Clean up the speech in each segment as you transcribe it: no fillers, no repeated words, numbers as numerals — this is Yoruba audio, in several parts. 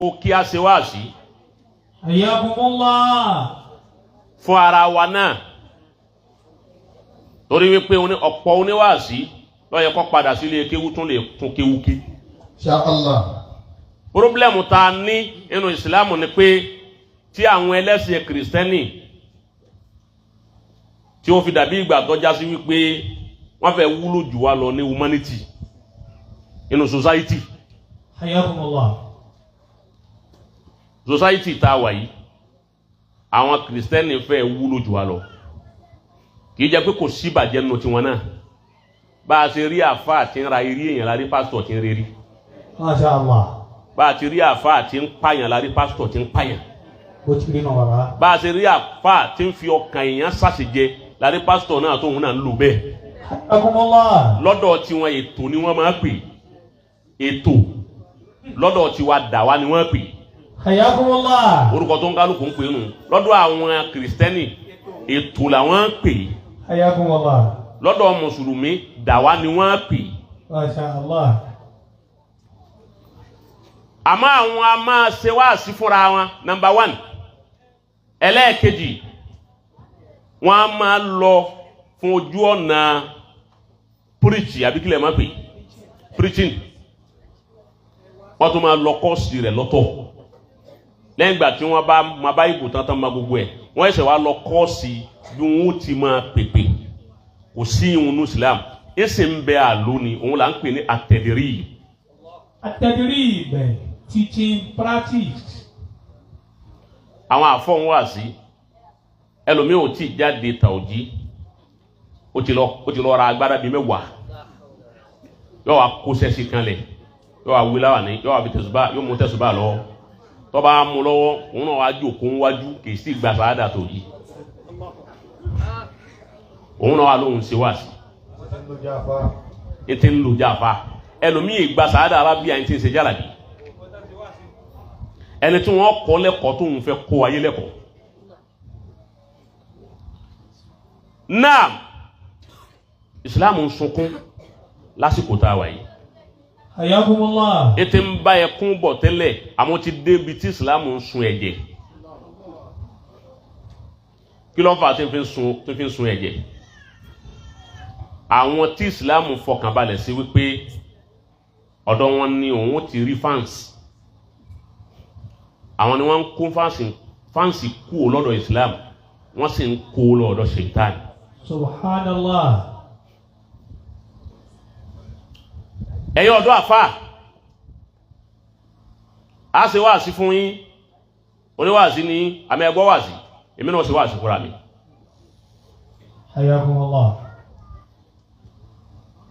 Kí a ṣe wáàsí Hayyakumullah. fún ara wa náà, torí wípé ọ̀pọ̀ oníwàásí ló yẹ kó padà sílé kéwú tún lè tún kéwú ké. Insha Allah. Problem tá a ní nínú ìsìlámù ni pé tí àwọn ẹlẹ́sìn kìrìsìtẹ́nì tí ó fi dàbí ìgbà tó já sí wípé wọ́n fẹ́ wúlò jù wá lọ ní humanity nínú society. Hayyakumullah. Society tá a wà yìí, àwọn kìrìsìtẹ́nì fẹ́ wúlò jù wá lọ. Kì í jẹ́ pé kò sí ìbàjẹ́ nínú tiwọn náà. Bá a ṣe rí àáfàá tí ń ra eré èèyàn, la rí pásítọ̀ tí ń rerí. Masha Allah. Bá a ti rí àáfàá tí ń pààyàn, la rí pásítọ̀ tí ń pààyàn. Bó ti rí náà, bàbá. Bá a ṣe rí àáfàá tí ń fi ọkàn èèyàn ṣàṣejẹ, la rí pásítọ̀ náà tóun náà ń lò bẹ́ẹ̀. Hayyakumullah. Lọ́dọ̀ tiwọn, ètò ni wọ́n máa pè ètò. Lọ́dọ̀ tiwa, dàwa ni wọ́n pè. Hayyakumullah. Orúkọ tó ń kálukú ń pè nù. Lọ́dọ̀ àwọn kìrìsìtẹ́nì, ètò làwọn ń pè. Hayyakumullah. Lọ́dọ̀ mùsùlùmí, dàwa ni wọ́n pè. Masha Allah. Àmọ́ àwọn a máa ṣe wáàsí fúnra wọn, number one. Ẹlẹ́ẹ̀kejì, wọ́n á máa lọ fún ojú ọ̀nà preach, àbí kílẹ̀ máa pè preaching. Wọ́n tún máa lọ course rẹ̀ lọ́tọ̀. Lẹ́yìn ìgbà tí wọ́n bá máa bá ìbò tán tán máa gbogbo ẹ̀, wọ́n ṣẹ̀ṣẹ̀ wá lọ course bí wọ́n ti máa pèpè. Kò sí ìhun ní Islam, ẹ̀sìn ń bẹ àlò ni òun là ń pè ní àtẹ̀dẹ̀rí. At-tadrib. Teaching practice. Àwọn àfọ̀n wà sí ẹlòmíì ò tí ì jáde tàòjí, ó ti lọ ra agbára bíi 10, yóò wá kó sẹ́sì kanlẹ̀, yóò wá wí láwàní, yóò wá fi tẹ̀sùbá, yóò mú tẹ̀sùbá lọ́wọ́. Tó bá mú lọ́wọ́, òun náà wá jókòó wájú, kì í sì gba sàádà tó yìí. Òun náà wà lóhùn sí wá sí ètè ń lò jáfa. Ẹlòmíì gba sàádà arábíà ẹni tí ń ṣe jálàbí, ẹni tí wọ́n kọ́ lẹ́kọ̀ọ́ tó ń fẹ́ kó ayé lẹ́kọ̀ọ́ náà. Ìsìláàmù ń sunkún lásìkò tá a wà yìí. Hayyakumullah. Ètè ń bá ẹkún bọ̀ tẹ́lẹ̀, àmọ́ ti débi tí ìsìláàmù ń sun ẹ̀jẹ̀. Kí ló ń fà tí fi ń sun ẹ̀jẹ̀? Àwọn tí ìsìláàmù fọkànbalẹ̀ sí wípé ọ̀dọ̀ wọn ni òun ti rí fans, àwọn ni wọ́n ń kó fans kú lọ́dọ̀ ìsìláàmù, wọ́n sì ń kó lọ́dọ̀ ṣèitán. Subhanallah. Ẹ̀yin ọ̀dọ́ àfà, a ṣe wáàsí fún yín. Oníwàásí ní àmì ẹgbọ́ wáàsí, èmi náà ṣe wáàsí fúnra mi. Hayyakumullah.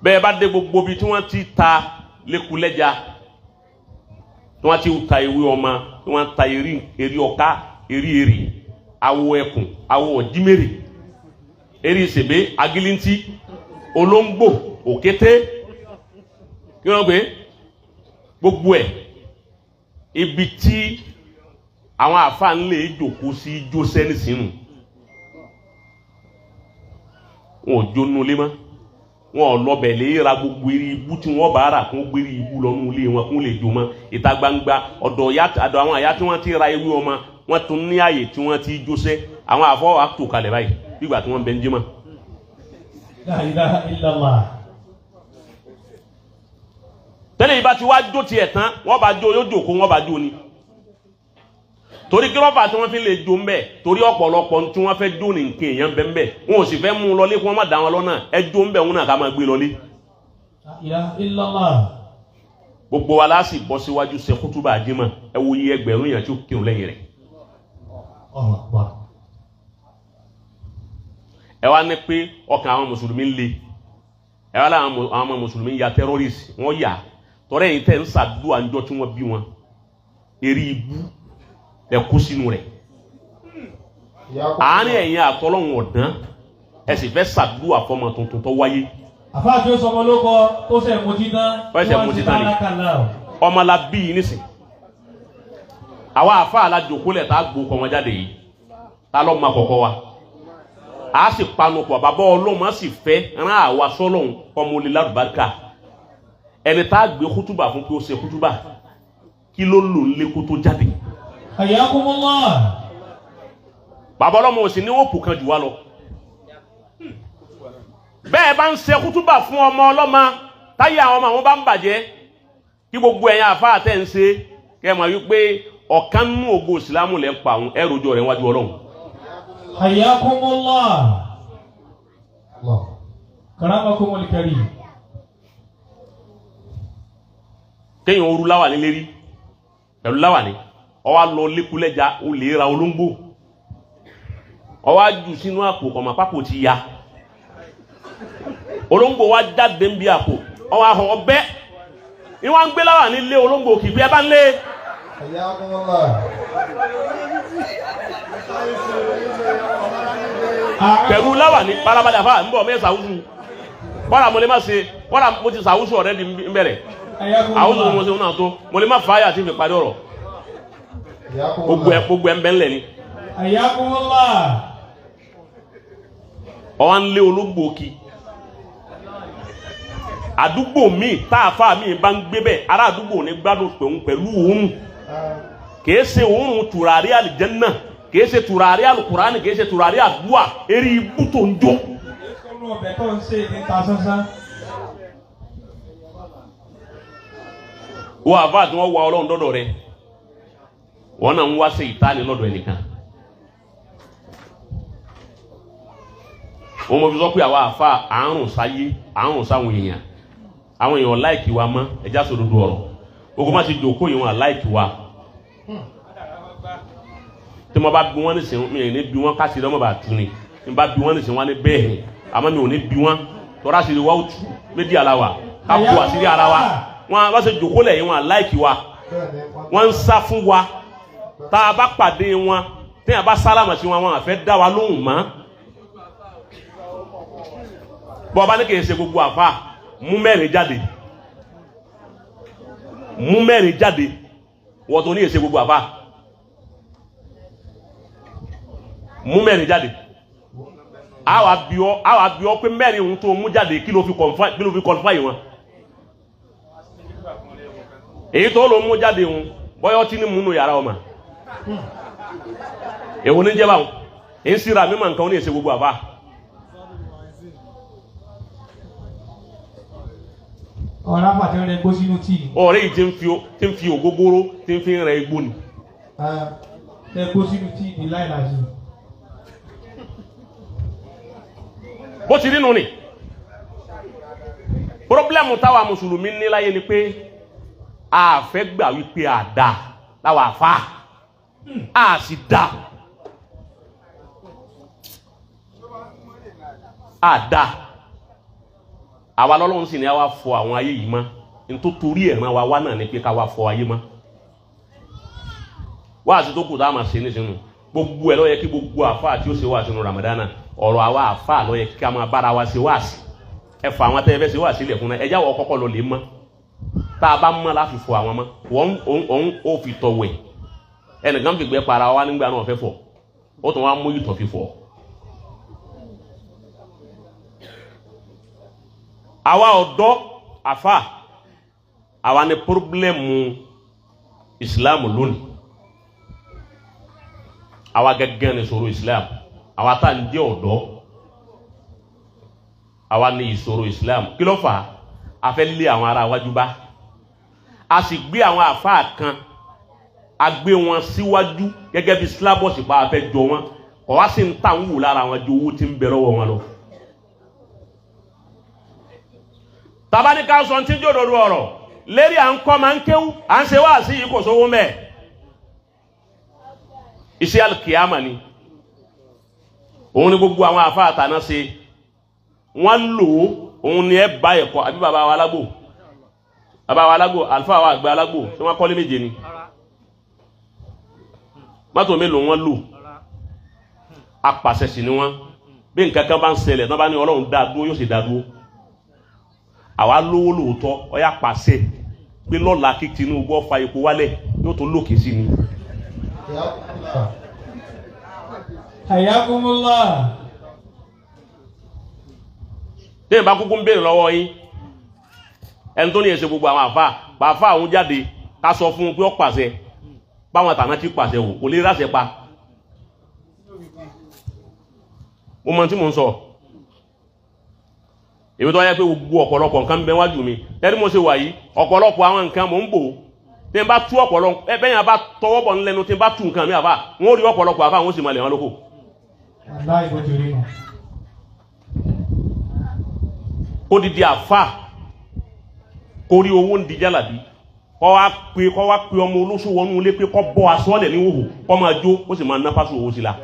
Bẹ́ẹ̀ bá dé gbogbo ibi tí wọ́n ti ta lẹ́kulẹ́já, tí wọ́n ti ta ewé ọmọ, tí wọ́n ta eré ọká, eré èrè, awọ ẹkùn, awọ ọ̀dímèrè, eré ìsèbé, agilintí, olóńgbò, òkété, kí wọ́n gbé gbogbo ẹ̀, ibi tí àwọn àáfàá ń lè jòkó sí jósẹ́ nísìnyí, wọn ò jónú lé mọ́, wọn ò lọbẹ̀ lè ra gbogbo eré ibú tí wọ́n bá rà kún gbére ibú lọ́nú ilé wọn kún lè jó mọ́. Ìta gbangba ọ̀dọ̀ ya àdọ̀ àwọn àyà tí wọ́n ti ra ewé ọmọ, wọ́n tún ní àyè tí wọ́n ti jósẹ́. Àwọn àfọwọ́ àtò kalẹ̀ báyìí nígbà tí wọ́n bẹ ń jí mọ́. La ilaha illallah. Tẹ́lẹ̀ yìí bá ti wá jó tiẹ̀ tán, wọ́n bá jó, yóò jòkó, wọ́n bá jó ni. Torí kí lọ́fà tí wọ́n fi lè jó ń bẹ̀? Torí ọ̀pọ̀lọpọ̀ tí wọ́n fẹ́ jó ní nǹkan èèyàn bẹ́ẹ̀ bẹ́ẹ̀, wọn ò sì fẹ́ mú un lọlé kí wọ́n má dá wọn lọ́nà. Ẹ jó ń bẹ̀, wọn náà ká máa gbé lọlé. La ilaha illallah. Gbogbo wa la sì bọ́ síwájú ṣe kútúbà jímọ̀. Ẹ wo iye ẹgbẹ̀rún èèyàn tí ó kírun lẹ́yìn rẹ̀. Allahu akbar. Ẹ wá ní pé ọkàn àwọn mùsùlùmí ń le. Ẹ wá láwọn àwọn ọmọ mùsùlùmí ya terrorist. Wọ́n yà tọ́rẹ́ yìí tẹ́ ń ṣàdúrà ńjọ́ tí wọ́n bí wọn, eré ibú ẹ kú sínú rẹ̀. Àárín ẹ̀yin àtọ́lọ́hún ọ̀dán, ẹ sì fẹ́ ṣàdúrà fọmọ tuntun tó wáyé. Àfáà tí ó sọmọ ló kọ tó ṣe mutí tán. Ó ṣẹ̀ mutí tán ni. Barakallah. Ọmọ la bí yìí nísìn, àwa àfa alájòkólẹ̀ tá a gbó kọ́ wọn jáde yìí, tá lọ́ ma kọ̀kọ́ wa, a sì panu pọ̀. Bàbá ọlọ́mọ sì fẹ́ rán àwa sọ́lọ́hún kọ́mọlé lálùbáríkà. Ẹni tá a gbé kútúbà fún pé ó ṣe kútúbà, Kí ló lò ń lékó tó jáde? Hayyakumullah. Bàbá ọlọ́mọ òsì ní òpù kan jù wá lọ. Bẹ́ẹ̀ bá ń ṣe kútúbà fún ọmọ ọlọ́mọ táyé àwọn ọmọ àwọn bá ń bàjẹ́, kí gbogbo ẹ̀yin àfáà tẹ̀ ń ṣe kẹ́ ẹ mọ̀ wípé ọ̀kan nínú ògo ìsìlámù lẹ́ ń pa àwọn ẹrù ojú rẹ̀ wájú Ọlọ́run. Hayyakumullah. Karamakumul karim. Kéèyàn oru láwà ní lérí pẹ̀lú láwà ní ó wá lọ lékulẹ́já ó lè ra olóńgbò ó wá jù sínú àpò kọ̀mọ̀ pápò ti ya olóńgbò wá jáde ń bí àpò ó wá họ ọbẹ̀ ìwọ́n ń gbé láwà ní lé olóńgbò kì í bí ẹ bá ń lé. Pẹ̀lú láwà ní parabadà fà ń bọ̀ mẹ́ sàwùsù bọ́lá mo lè má ṣe bọ́lá mo ti sàwùsù ọ̀rẹ́ di ń bẹ̀rẹ̀ àwọn ọmọ ṣe náà tó mo lè má fà á yà tí fi parí ọ̀rọ̀ gbogbo ẹ̀ ń bẹ́ ńlẹ̀ ni. Hayyakumullah. Ọwọ́ ń lé olóńgbò kí àdúgbò míì táàfà míì bá ń gbé bẹ́ẹ̀ ará àdúgbò ní gbádùn pẹ̀lú pẹ̀lú òórùn kìí ṣe òórùn tùràrí àlìjẹ́nnà kìí ṣe tùràrí àlùkùránì kìí ṣe tùràrí àdúà eré ibú tó ń jó. Ọbẹ̀ tó ń ṣe ní ta sánsán. Wọ́n àbá tí wọ́n wá Ọlọ́run dọ́dọ̀ rẹ̀ wọ́n náà ń wá sí ìtaní lọ́dọ̀ ẹnìkan. Wọ́n mọ̀ fi sọ pé àwa àfa àárùn sáyé àárùn sáwọn èèyàn àwọn èèyàn láìkì wa mọ́ ẹja sòdodo ọ̀rọ̀ ogun má ti jòkó yìí wọn láìkì wa. Tí mo bá bí wọ́n nísìnyí mi ò ní bí wọ́n káṣíìrì ọmọ bá tu ni mi bá bí wọ́n nísìnyí wọ́n ní bẹ́ẹ̀ àmọ́ mi ò ní bí wọ́n tọ́ra àṣírí wa ó tu méjì àlá wa ká bu àṣírí ara wa wọn bá ṣe jòkó lẹ̀ yìí wọn láìkì wa wọ́n ń sá fún wa tá a bá pàdé wọn téèyàn bá sálámà sí wọn wọn àfẹ́ dá wa lóhùn mọ́. Bọ́ ọba ní kìí ṣe gbogbo àfa mú mẹ́rin jáde mú mẹ́rin jáde wọ́n tó ní ṣe gbogbo àfa mú mẹ́rin jáde àwa bí ọ pé mẹ́rin ohun tó mú jáde kí ló fi qualify wọn èyí tó ló mú jáde òun bọ́yọ́ tí ní múnú yàrá ọmọ èwo ní jẹ́ báwọn èyí síra mímọ̀ nǹkan ó ní ṣe gbogbo àfa. Ọ̀rá pàtẹ rẹ̀ gbó sínú tíì. Ọ̀rẹ́ yìí tí ń fi ògógóró tí ń fi rẹ igbó ni. Rẹ gbó sínú tíì ní láìláàjì. Bó ti rí nu ni. Pírọ́blẹ́mù táwa Mùsùlùmí ní láyé ni pé a fẹ́ gbà wípé a dà láwa àfa a sì dà a dà. Àwa lọ́lọ́run sì ni a wá fọ àwọn ayé yìí mọ́ nítorí ẹ̀ràn wa wá náà ni pé ká wá fọ ayé mọ́ wáàsí tó kù tá a máa ṣe nísìnyí gbogbo ẹ̀ ló yẹ kí gbogbo àfáà tí ó ṣe wáàsí nu Ramadana ọ̀rọ̀ àwa àfáà ló yẹ kí a máa bára wa ṣe wáàsí ẹ fọ àwọn tẹ́ ẹ fẹ́ ṣe wáàsí ilẹ̀ fún náà ẹ jáwọ́ kọ́kọ́ lọ lè mọ́ tá a bá mọ́ láfi fọ àwọn mọ́ wọ́n òun ó fi tọ̀ wẹ̀ ẹnìkan fi gbẹ́ para wa nígbà náà fẹ́ fọ̀ ó tún wá mú ìtọ̀ fi fọ̀. Àwa ọ̀dọ́ àfà àwa ni pírọ́blẹ́mù ìsìláàmù lónìí àwa gẹ́gẹ́ ni ìṣòro ìsìláàmù àwa tá à ń jẹ́ ọ̀dọ́ àwa ni ìṣòro ìsìláàmù kí ló fà á a fẹ́ lé àwọn ará wájú bá a sì gbé àwọn àfà kan a gbé wọn síwájú gẹ́gẹ́ bí sílábọ̀sì pa a fẹ́ jọ wọn kọ̀ wá sí ń tà ń wù lára wọn ju owó tí ń bẹ lọ́wọ́ wọn lọ. Tabani ká sọ tí jòdòdó ọ̀rọ̀ lérí à ń kọ́ máa ń kéwú à ń ṣe wá sí yìí kò sówó mẹ́ iṣẹ́ alkiyama ni òun ni gbogbo àwọn àfáàtà náà ṣe wọ́n lò ó òun ni ẹ bá ẹ̀kọ́ àbí bàbá wa alágbò bàbá wa alágbò àlùfáà wa àgbà alágbò tí wọ́n kọ́lé méje ni mọ́tò mélòó wọ́n lò apàṣẹ sì ni wọ́n bí nǹkan kan bá ń ṣẹlẹ̀ tí wọ́n bá ní Ọlọ́run dá dúró yóò sì dá dúró àwa lówó lóòótọ́ ọyá pàṣẹ pé lọ́la kí Tinubu ó fa epo wálẹ̀ yóò tó lókè sí ni. Hayyakumullah. Téèyàn bá kúkú ń béèrè lọ́wọ́ yín ẹni tó ní ẹsẹ̀ gbogbo àwọn àfa pàáfà àwọn jáde Ká sọ fún un pé ó pàṣẹ báwọn tàná ti pàṣẹ wò kò lè ráṣẹ pa. Mo mọ tí mo ń sọ. Èmi tó yẹ pé gbogbo ọ̀pọ̀lọpọ̀ nǹkan ń bẹ wájú mi lẹ́ni mo ṣe wà yìí, ọ̀pọ̀lọpọ̀ àwọn nǹkan mò ń bò tí n bá tú ọ̀pọ̀lọpọ̀ bẹ́ẹ̀ yẹn bá tọwọ́ bọ̀ ńlẹ́nu tí n bá tú nǹkan mi àbá wọn ò rí ọ̀pọ̀lọpọ̀ àbá wọn ó sì máa lẹ̀ wọn lóko. Wàláhì bó ti rí nù. Kó didi àfa kó rí owó ń di jálàbí, kọ́ wá pé kọ́ wá pé ọmọ olóṣù wọnú ilé pé kọ́ bọ́ aṣọ lẹ̀ ní wòhò kọ́ máa jó, ó sì máa ná pásù owó sí la.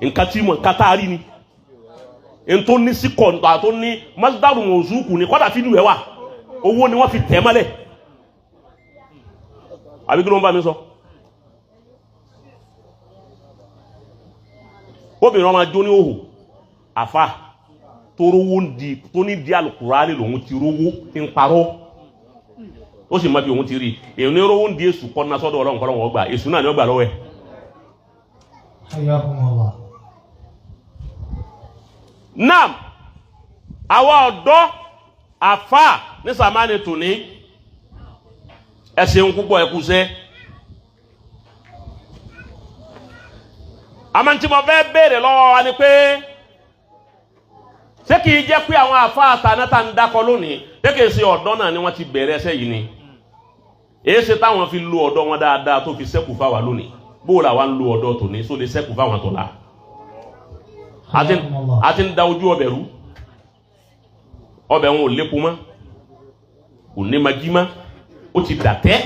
Nǹkan tí mo nǹkan tá a rí ni ntó ní sí kọ̀ǹtà tó ní masdaru mọ̀ọ́sùkù ni kọ́dà fídíò ẹ̀ wà, owó ni wọ́n fi tẹ̀ mọ́lẹ̀. Àbí kí ló ń bá mi sọ? Obìnrin ọmọ jó ní òhò àfa tó rówó ń di tó ní di alukurani lòun ti rówó ti ń parọ́, ó sì mọ bí òun ti rí. Èèyàn ní rówó ń di èṣù kọ́ ní sọ́dọ̀ Ọlọ́run kọ́ lọ́wọ́ gbà, èṣù náà ni ó gbà lọ́wọ́ ẹ̀. Hayyakumullah. Naam, àwa ọ̀dọ́ àfa ní sàmánì tòní, ẹ ṣeun púpọ̀, ẹ kúṣẹ́. Àmọ́ tí mo fẹ́ béèrè lọ́wọ́ wa ni pé ṣé kìí jẹ́ pé àwọn àfa àtànáta ń dákọ lónìí, ṣé kìí ṣe ọ̀dọ́ náà ni wọ́n ti bẹ̀rẹ̀ ẹsẹ̀ yìí ni? Èyí ṣe táwọn fi lo ọ̀dọ́ wọn dáadáa tó fi ṣẹ́kù fáwa lónìí, bó làwa ń lo ọ̀dọ́ tòní só lè ṣẹ́kù fáwọn tọ̀la? Hayyakumullah. A ti ń da ojú ọbẹ̀ rú, ọbẹ̀ wọn ò lépo mọ́, kò ní magi mọ́, ó ti dàtẹ́.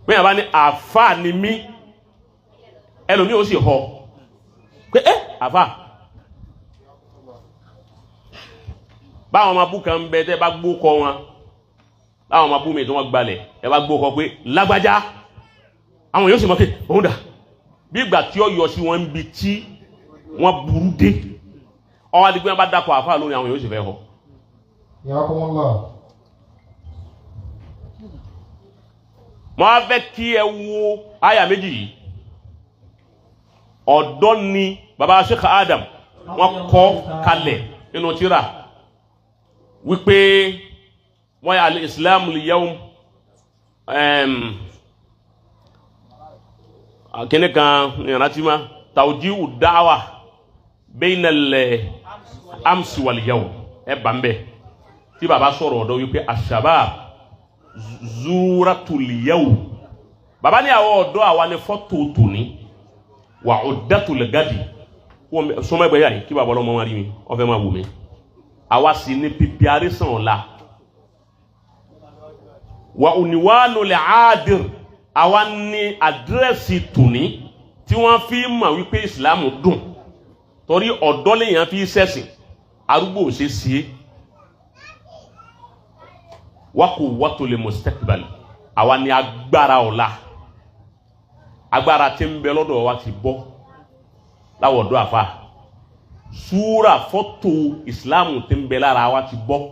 Bẹ́ẹ̀ yàrá ní àfa ni mí, ẹlòmíì ó sì họ pé ẹ àfa. Báwọn ọmọ abú kan ń bẹ tẹ́ bá gbó kọ wọn, báwọn ọmọ abú mi tí wọ́n gbalẹ̀ ẹ bá gbó kọ pé lágbájá, àwọn yóò sì mọ̀ pé òun dà bí ìgbà tí ó yọ sí wọn ń bi tí wọ́n burú dé. Ọwọ́ adigun yẹn bá dàpọ̀ àfa lónìí, àwọn yóò sì fẹ́ họ. Hayyakumullah. Mo á fẹ́ kí ẹ wo àyà méjì yìí. Ọ̀dọ́ ni baba Sheikh Adam wọ́n kọ́ kalẹ̀ nínú tírà wípé wọ́n yà al-Islam al-yawm kíní kan ìrántí ma tawjihu da'wa bayna al-amsi wal-yawm ẹ bá ń bẹ tí baba sọ̀rọ̀ ọ̀dọ́ wípé ash-shabab zuratul yawm. Baba ní àwọn ọ̀dọ́ àwa ni fọ́tò tòní wà uddatul gadi. Sọmọ ẹgbẹ́ yà yìí kí baba ọlọ́mọ máa rí mi, ọfẹ́ máa wù mí. Àwa sì ní pípi arísàn ọ̀la wà òníwánu lè áàdìr. Àwa ní àdírẹ́sì tòní tí wọ́n fi mọ̀ wípé ìsìlámù dùn, torí ọ̀dọ́ lèèyàn fi sẹ̀sìn, arúgbó ò ṣe sí é. Wákò wọ́tò lè mustaqbal. Àwa ní agbára ọ̀la, agbára tí ń bẹ lọ́dọ̀ wa ti bọ́ láwọ̀ ọ̀dọ́ àfa. Súra fọ́tò ìsìlámù tí ń bẹ lára wa ti bọ́,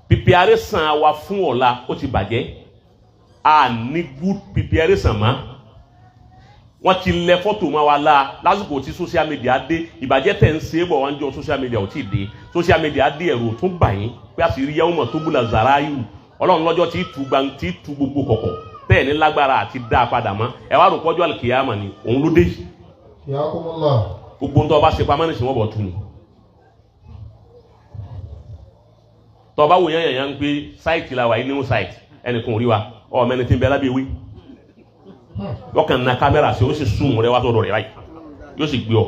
pípẹ́arẹ́sàn wa fún ọ̀la ó ti bàjẹ́. A ní good pípẹ́arẹ́sàn mọ́, wọ́n ti lẹ fọ́tò mọ́ wa la lásìkò tí social media dé. Ìbàjẹ́ tẹ̀ ń ṣe é bọ̀ wọ́n jọ social media ò tí ì dé. Social media dé, ẹ̀rù tún bà yín pé a sì rí yẹ́wò mọ̀ tó búlà zara yìí. Ọlọ́run lọ́jọ́ tí tu gban tí tu gbogbo kọ̀kọ̀ tẹ́ ẹ̀ ní lágbára àti dá a padà mọ́. Ẹ wá rò pọ́jọ́ àlùkìyámà ni òun ló dé yìí. Hayyakumullah. Gbogbo ń tọ́ ọba ṣe pamọ́ nísìnyí wọ́n bọ̀ tu ni. Tọ́ ọba wò yẹn yẹn ń pé sáìtì la wà yìí, new site, ẹnìkan ò rí wa, ọ̀ mẹ́ni tí ń bẹ lábẹ́ ewé yọkàn na kámẹ́rà sí, ó sì sún rẹ wá sọ̀rọ̀ rẹ báyìí, yóò sì gbé ọ.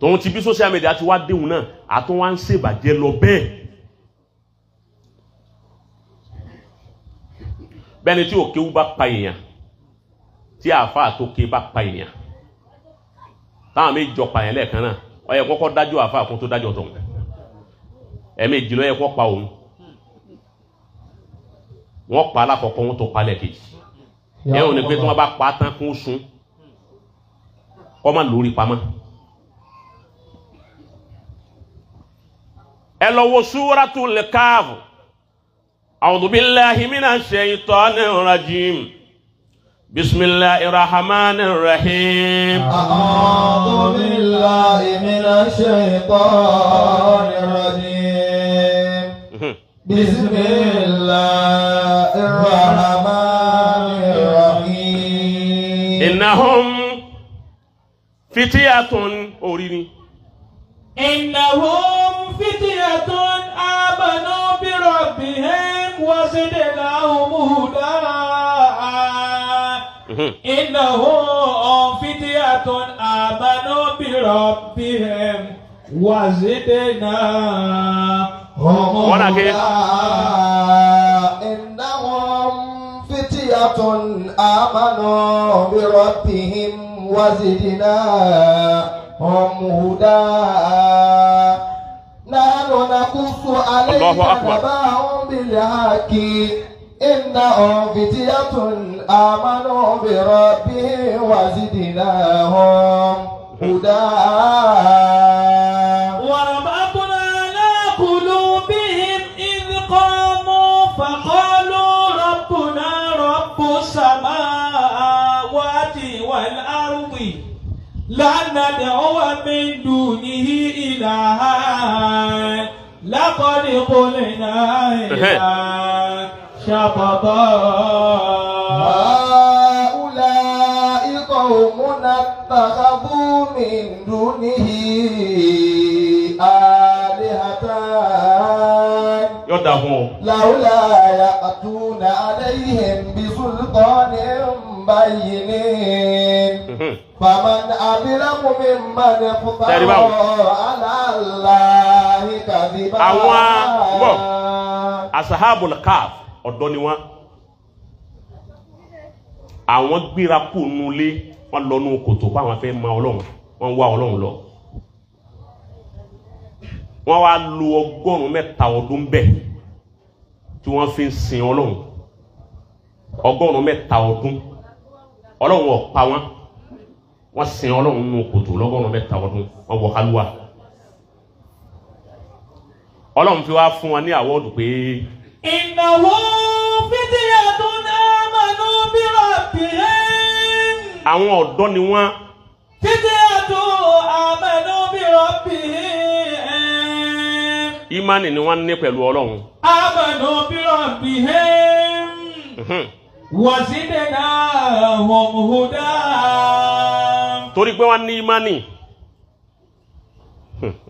Tòun ti bí social media ti wá déhùn náà, àtún wá ń ṣèbàjẹ́ lọ bẹ́ẹ̀. Bẹ́ẹ̀ni tí òkéwú bá pa èèyàn, tí àáfàá tó ké bá pa èèyàn, táwọn méjì jọ pa èèyàn lẹ́ẹ̀kan náà, ó yẹ kọ́kọ́ dájọ́ àáfàá kó tó dájọ́ tọ̀hún. Ẹ̀ẹ̀mejì ló yẹ kó pa òun, wọ́n pa alákọ̀ọ́kọ́, wọ́n tó pa lẹ́ẹ̀kejì. Ẹ̀hún ni pé tí wọ́n bá pa tán kó sun, kọ́ má lórí pamọ́. Ẹ lọ wo Suratul Kahf. A'udhu billahi minash shaitanir rajim. Bismillahir rahmanir rahim. A'udhu billahi minash shaitanir rajim. Bismillahir Rahmanir Rahim. Innahum fityatun orí ni. Innahum fityatun amanu bi rabbihim wa zidnahum huda. Innahum fityatun amanu bi rabbihim wa zidnahum huda. Innahum fityatun amanu bi rabbihim wa zidnahum huda. Nahnu naqussu alayka naba'ahum bil haqqi innahum fityatun amanu bi rabbihim wa zidnahum huda. Wa rabatna ala qulubihim idh qamu faqalu rabbuna rabbus samawati wal ardi lan nad'uwa min dunihi ilahan laqad qulna idhan shatata. Ha'ula'i qawmun ittakhadhu min dunihi alihatan lawla ya'tuna alayhim bisultanin bayyinin. Faman adlamu mimman iftara ala Allahi kadhiba. Àwọn asahabul kaf ọ̀dọ́ ni wọ́n. Àwọn gbéra kú nulẹ̀, wọ́n lọ nú kòtò pa àwọn fẹ́ ma Ọlọ́run, wọ́n wá Ọlọ́run lọ. Wọ́n wá lo 103 ọdún bẹ́ẹ̀ tí wọ́n fi ń sin Ọlọ́run. 103 ọdún Ọlọ́run ò pa wọ́n. Wọ́n sin Ọlọ́run nínú kòtò 103 ọdún, wọ́n wọ kálúwà. Ọlọ́run fi wá fún wọn ní àwọ́dù pé. Innahum fityatun amanu bi rabbihim. Àwọn ọ̀dọ́ ni wọ́n. Fityatun amanu bi rabbihim. Ìmánì ni wọ́n ní pẹ̀lú Ọlọ́run. Amanu bi rabbihim. Wa zidnahum huda. Torí pé wọ́n ní ìmánì.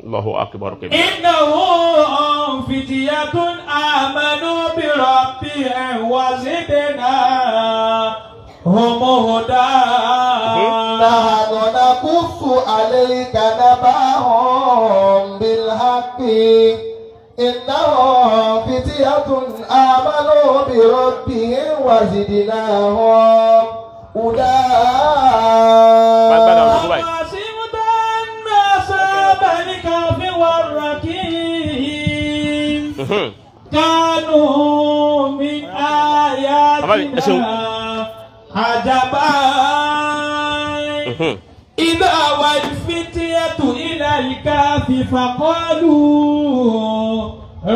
Allahu akbar kabir. Innahum fityatun amanu bi rabbihim wa zidnahum huda. Nahnu naqussu alayka naba'ahum bil haqqi innahum fityatun amanu bi rabbihim wa zidnahum huda. Kanu min ayatina ajaban. Idha wal fityatu ila al-kahfi faqalu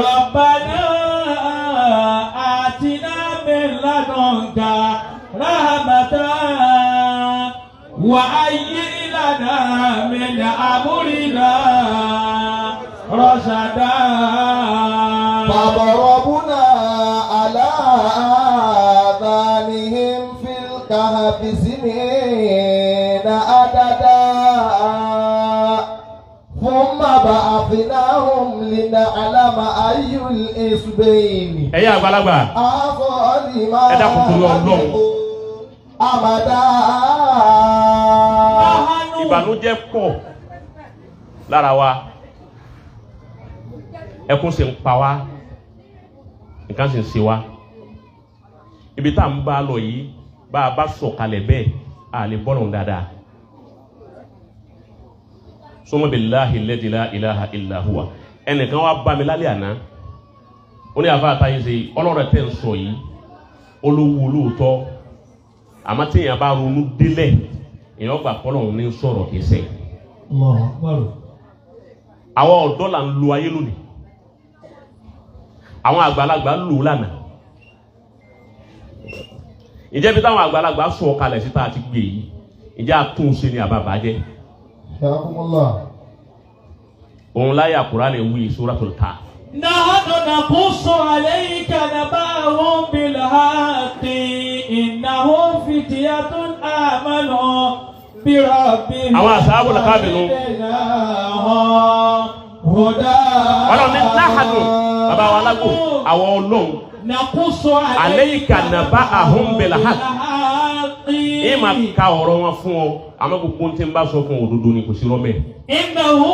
rabbana atina min ladunka rahmatan wa hayyi lana min amrina rashada. فضربنا على آذانهم في الكهف سنين عددا ثم بعثناهم لنعلم أي الحزبين Ẹ̀yin àgbàlagbà, ẹ dákun torí Ọlọ́run. أمدا. Ìbànújẹ́ pọ̀ lára wa, ẹkún sì ń pa wá, nǹkan sì ń ṣe wá. Ibi tá à ń bá lọ yìí, bá a bá sọ̀kalẹ̀ bẹ́ẹ̀, a lè bọ́lọ̀ dáadáa. Summa billahi alladhi la ilaha illa huwa. Ẹnìkan wá bá mi lálẹ́ àná, ó ní àfa àtàyè ṣe ọlọ́rọ̀ tẹ̀ ń sọ yìí, olówó olóòótọ́, àmọ́ téèyàn bá ronú délẹ̀, èèyàn gbà kọ́lọ̀ ní sọ̀rọ̀ kìí sẹ́yìn. Àwọn ọ̀dọ́ là ń lo ayé lónìí, àwọn àgbàlagbà lò lánàá. Ìjẹ́ bí táwọn àgbàlagbà sọ kalẹ̀ síta àti gbé yìí, ìjẹ́ àtúnṣe ni àbàbà jẹ́. Òun láyà Kùránì wí Suratul Kahf. نحن نقص عليك نبأهم بالحق إنهم فتية آمنوا بربهم Àwọn أصحاب الكهف nù. وزدناهم هدى. Ọlọ́run ní نحن bàbá wa alágbò àwọn ọlọ́run نقص عليك نبأهم بالحق. Ẹ máa ka ọ̀rọ̀ wọn fún ọ àmọ́ gbogbo tí ń bá sọ fún òdodo ni kò sí rọ́mẹ́. إنهم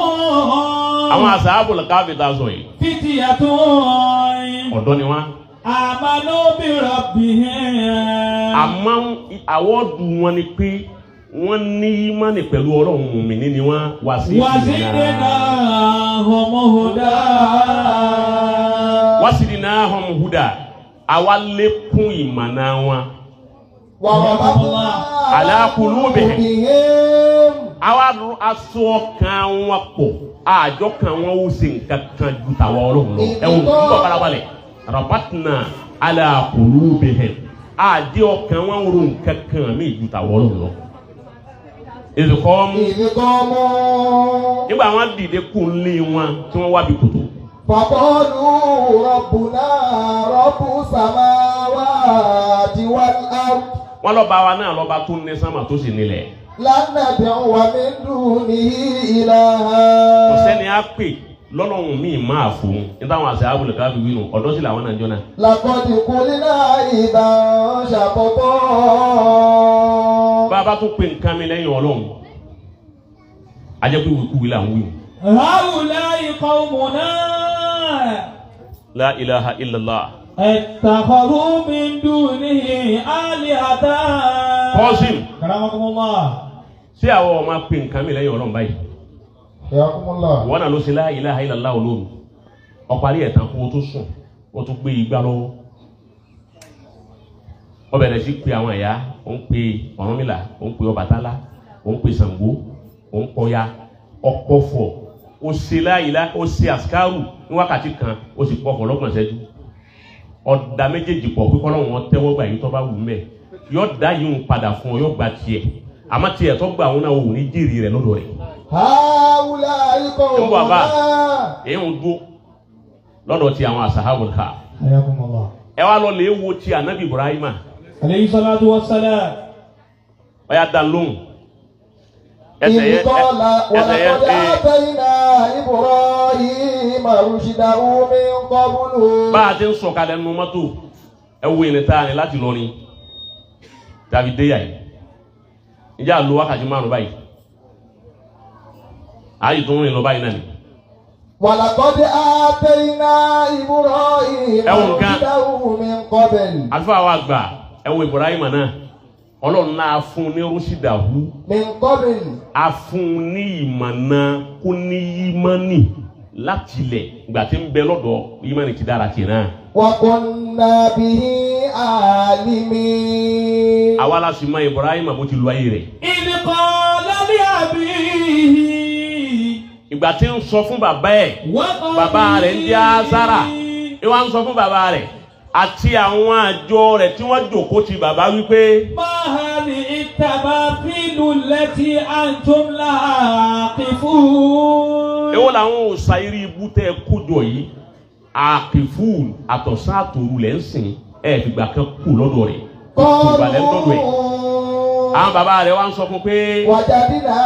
Àwọn أصحاب الكهف tá a sọ yìí فتية ọ̀dọ́ ni wọ́n. آمنوا بربهم. Àmọ́ àwọ̀dù wọn ni pé wọ́n ní ìmánì pẹ̀lú ọlọ́run mùmíní ni wọ́n wá sí وزدناهم هدى. وزدناهم هدى àwa lékún ìmọ̀nà wọn. وربطنا على قلوبهم. قلوبهم. Àwa aṣọ ọkàn wọn pọ̀ àjọ kan wọn ó ṣe nǹkan kan ju tàwa ọlọ́run lọ. Ẹ̀wọ̀n ń bọ̀ farabalẹ̀ ربطنا على قلوبهم àdé ọkàn wọn ro nǹkan kan mí ju tàwa ọlọ́run lọ. إذ قاموا إذ قاموا nígbà wọn dìde kú lé wọn tí wọ́n wá bí kòtò. فقالوا ربنا رب السماوات والأرض Wọ́n lọ́ba wa náà lọ́ba tó ní sánmà tó sì nílẹ̀. لن ندعو من دونه إلها. Kò sẹ́ni á pè lọ́lọ́run míì máa fún un ní táwọn àṣà abúlé káfí wínú ọ̀dọ́ sí làwọn náà jọ náà. لقد قلنا إذا شططا. Bá a bá tún pe nǹkan mi lẹ́yìn ọlọ́run ajẹ́ pé wíkúwí là ń wí. هؤلاء قومنا لا إله إلا الله. اتخذوا من دونه آلهة. Kọ́sìm. كرمكم الله. Ṣé àwọn ọmọ pe nǹkan mi lẹ́yìn ọlọ́run báyìí? حياكم الله. Wọ́n náà ló ṣe لا إله إلا الله olóru ọ̀parí ẹ̀tàn kó o tó sùn o tún gbé igbá lọ́wọ́ ó bẹ̀rẹ̀ sí pe àwọn ẹ̀yà ó ń pe Ọ̀rúnmìlà ó ń pe Ọbàtálá ó ń pe Ṣàngó ó ń pọya ọ̀pọ̀fọ̀ ó ṣe láìlá ó ṣe àṣkárù ní wákàtí kan ó sì pọ̀fọ̀ lọ́gbọ̀n ṣẹ́jú ọ̀dà méjèèjì pọ̀ pípọ́ lọ́wọ́ wọn tẹ́wọ́ gbà yìí tó bá wù mẹ́ yọ dá yìí ń padà fún ọ yọ gba tiẹ̀ àmọ́ tiẹ̀ tó gbà wọn náà ò ní jèrè rẹ̀ lọ́dọ̀ rẹ̀. هؤلاء Ń bọ̀ bá قومنا èyí ń dúró lọ́dọ̀ ti àwọn أصحاب الكهف. حياكم الله. Ẹ wá lọ lè wo ti anabi Ibrahima. عليه الصلاة والسلام. Ọ̀yà dá lóhùn ẹsẹ̀ إذ yẹn قال ẹsẹ̀ yẹn ولقد آتينا إبراهيم رشده من قبل. Bá a ti ń sọ̀kalẹ̀ nínú mọ́tò ẹ wo ìrìn tá a rìn láti lọ ni tàbí déyà yìí ǹjẹ́ àlọ́ wákàtí márùn báyìí ààyè tó ń rìn lọ báyìí náà ni. ولقد آتينا إبراهيم Ẹ̀wọ̀n nǹkan. رشده من قبل. Àlùfáà wa gbà ẹ wo Ibrahim náà ọlọ́run náà fún un ní رشده من قبل. A fún un ní ìmọ̀nà kó ní ìmánì láti ilẹ̀ ìgbà tí ń bẹ lọ́dọ̀ ìmánì ti dára tiẹ̀ náà. وكنا به عالمين. Àwa la sì mọ Ibrahim bó ti lu ayé rẹ̀. إذ قال لأبيه Ìgbà tí ń sọ fún bàbá ẹ̀ وقومه bàbá rẹ̀ ń jẹ́ Azara ìwà ń sọ fún bàbá rẹ̀ àti àwọn àjọ rẹ̀ tí wọ́n jòkó ti bàbá wípé ما هذه التماثيل التي أنتم لها عاكفون. Èwo làwọn òòṣà eré ibú tẹ́ ẹ kójọ yìí àkìfúùn àtọ̀sán àtòru lẹ́ ń sìn ẹ̀ fìgbà kan kú lọ́dọ̀ rẹ̀ kú ìgbàlẹ̀ lọ́dọ̀ ẹ̀. قالوا Àwọn bàbá rẹ̀ wá ń sọ fún pé وجدنا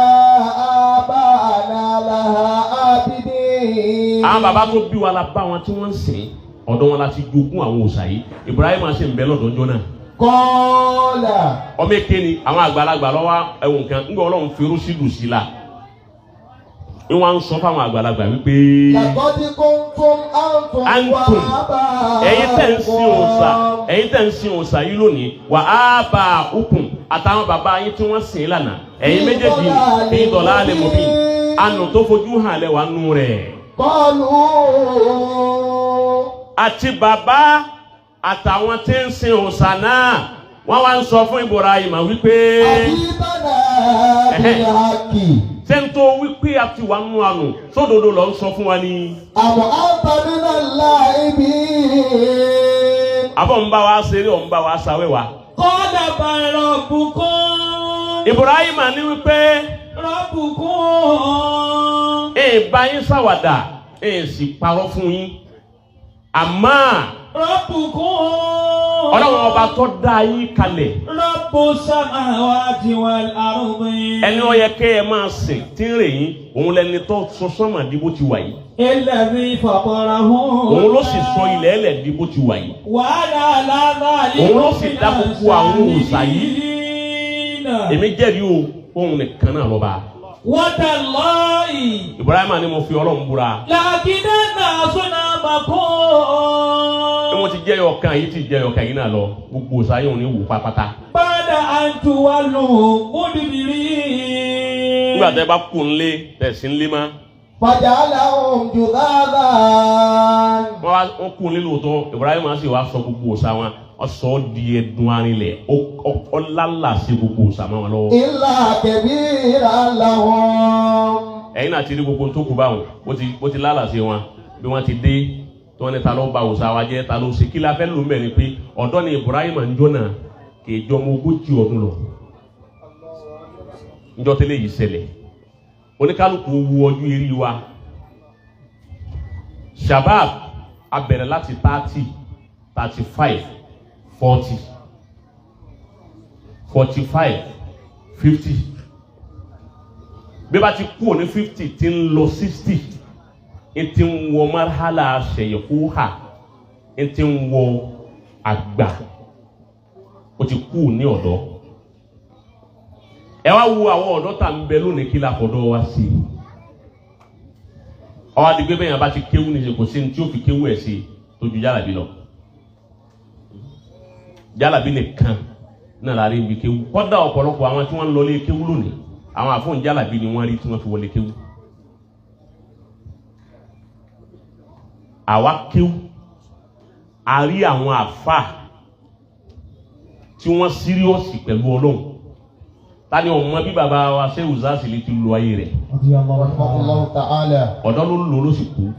آباءنا لها عابدين. Àwọn bàbá tó bí wa la bá wọn tí wọ́n ń sìn ọ̀dọ̀ wọn la ti jogún àwọn òòṣà yìí. Ibrahim sì ń bẹ lọ́dọ̀ ọjọ́ náà. قال Ọmọ èké ni àwọn àgbàlagbà lọ́wọ́ ẹ̀wọ̀n kan ńgbà ọlọ́run fi rúṣìlù sí la ń wá ń sọ fáwọn àgbàlagbà wípé لقد كنتم أنتم أنتم ẹ̀yin tẹ̀ ń sin òòṣà وآباؤكم ẹ̀yin tẹ̀ ń sin òòṣà yìí lónìí وآباؤكم àtàwọn bàbá yín tí wọ́n sìn lánàá ẹ̀yin méjèèjì في ضلال مبين ànù tó fojú hàn lẹ́wà nù rẹ̀. قالوا Àti bàbá àtàwọn tí ń sin òòṣà náà wọ́n wá ń sọ fún Ibrahim wípé أجئتنا بالحق ṣé ń tó wípé a ti wà nù ànù sódodo lọ ń sọ fún wa ni. أم أنت من اللاعبين. Àbọ̀ ń bá wa ṣeré ọ̀ ń bá wa ṣàwẹ́wà. قال بل ربكم Ibrahim ní wípé ربكم ẹ bá yín ṣàwàdà ẹ sì parọ́ fún yín. Àmọ́ Rabbukum. Ọlọ́run ọba tó dá yín kalẹ̀. Rabbu samawati wal ardi. Ẹni ó yẹ kẹ́ ẹ máa sìn tí ń rè yín, òun lẹni tó sọ sánmà di bó ti wà yìí. Alladhi fatarahun. Òun ló sì sọ ilẹ̀ ẹlẹ̀ di bó ti wà yìí. Wa ana ala dhalikum Òun ló sì dá gbogbo àwọn òòṣà yìí. Èmi jẹ́rìí o, òun nìkan náà lọ́ba. Watallahi. Ibrahima ni mo fi Ọlọ́run búra. Lakidanna asnamakum. Bí wọ́n ti jẹ́ ọ̀kan yìí ti jẹ́ ọ̀kan yìí náà lọ, gbogbo òòṣà yìí ò ní wò pátápátá. Bada an tuwallu mudbirin. Nígbà tẹ́ bá kú nlé, tẹ̀sí nlé mọ́. Fajalahum judhadan. Wọ́n wá wọ́n kú nlé lóòótọ́, Ibrahima sì wá sọ gbogbo òòṣà wọn, ó sọ ọ́ di ẹdun arinlẹ̀, ó lálà sí gbogbo òòṣà mọ́ wọn lọ́wọ́. Illa kabiran lahum. Ẹ̀yin náà ti rí gbogbo tó kù báwọn, bó ti lálà sí wọn, bí wọ́n ti dé, tí wọ́n ní ta ló ba òòṣà wa jẹ́, ta ló ṣe kí la fẹ́ lò mẹ́rin pé ọ̀dọ́ ni Ibrahima ń jọ́ náà kì í jọ ọmọ 40 ọdún lọ. Njọ́ tẹ́lẹ̀ yìí ṣẹlẹ̀, oníkálukú wu ọjọ́ eré wa. Shabab a bẹ̀rẹ̀ láti 30, 35, 40, 45, 50. Bí bá ti kú ní 50 tí ń lọ 60, ń ti ń wọ marhala ṣẹ̀yẹ̀kúhà, ń ti ń wọ àgbà, ó ti kú ní ọ̀dọ́. Ẹ wá wo àwọn ọ̀dọ́ tá ń bẹ lónìí kí la fọ̀dọ́ wa sí. Ọwọ́ adigun bẹ́ẹ̀ yẹn bá ti kéwú ní ṣe kò sí ní tí ó fi kéwú ẹ̀ sí tó ju jálàbí lọ. Jálàbí nìkan náà la rí ibi kéwú. Kọ́dà ọ̀pọ̀lọpọ̀ àwọn tí wọ́n ń lọlé kéwú lónìí, àwọn àfọ̀n jálàbí ni wọ́n rí tí wọ́n fi wọlé kéwú. Àwa kéwú, a rí àwọn àfà tí wọ́n síríọ̀sì pẹ̀lú Ọlọ́run. Tani ọmọ bí baba wa Shehu Zasili ti lo ayé rẹ̀. Rahimahullahu ta'ala. Ọ̀dọ́ ló lò ló sì kú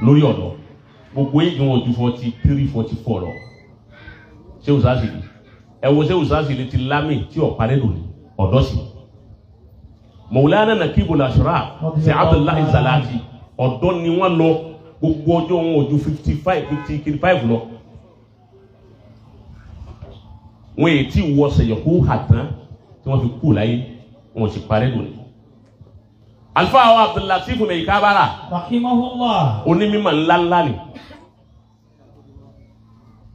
lórí ọ̀dọ́. Gbogbo èjì wọn ju 43, 44 lọ. Shehu Zasili, ẹ wo Shehu Zasili ti lámì tí ò parẹ́ lónìí, ọ̀dọ́ sì. Mawlana Nakibul Ashraf ṣe Abdullahi Salati, ọ̀dọ́ ni wọ́n lọ, gbogbo ọjọ́ wọn ò ju 55, 55 lọ. Wọ́n èyí tí wọ́ sẹ̀yọ̀kú hàtán tí wọ́n fi kú láyé, wọ́n sì parẹ́ lónìí. Alfa wa Abdullatif Meikabara Rahimahullah. onímọ̀ ńláńlá ni.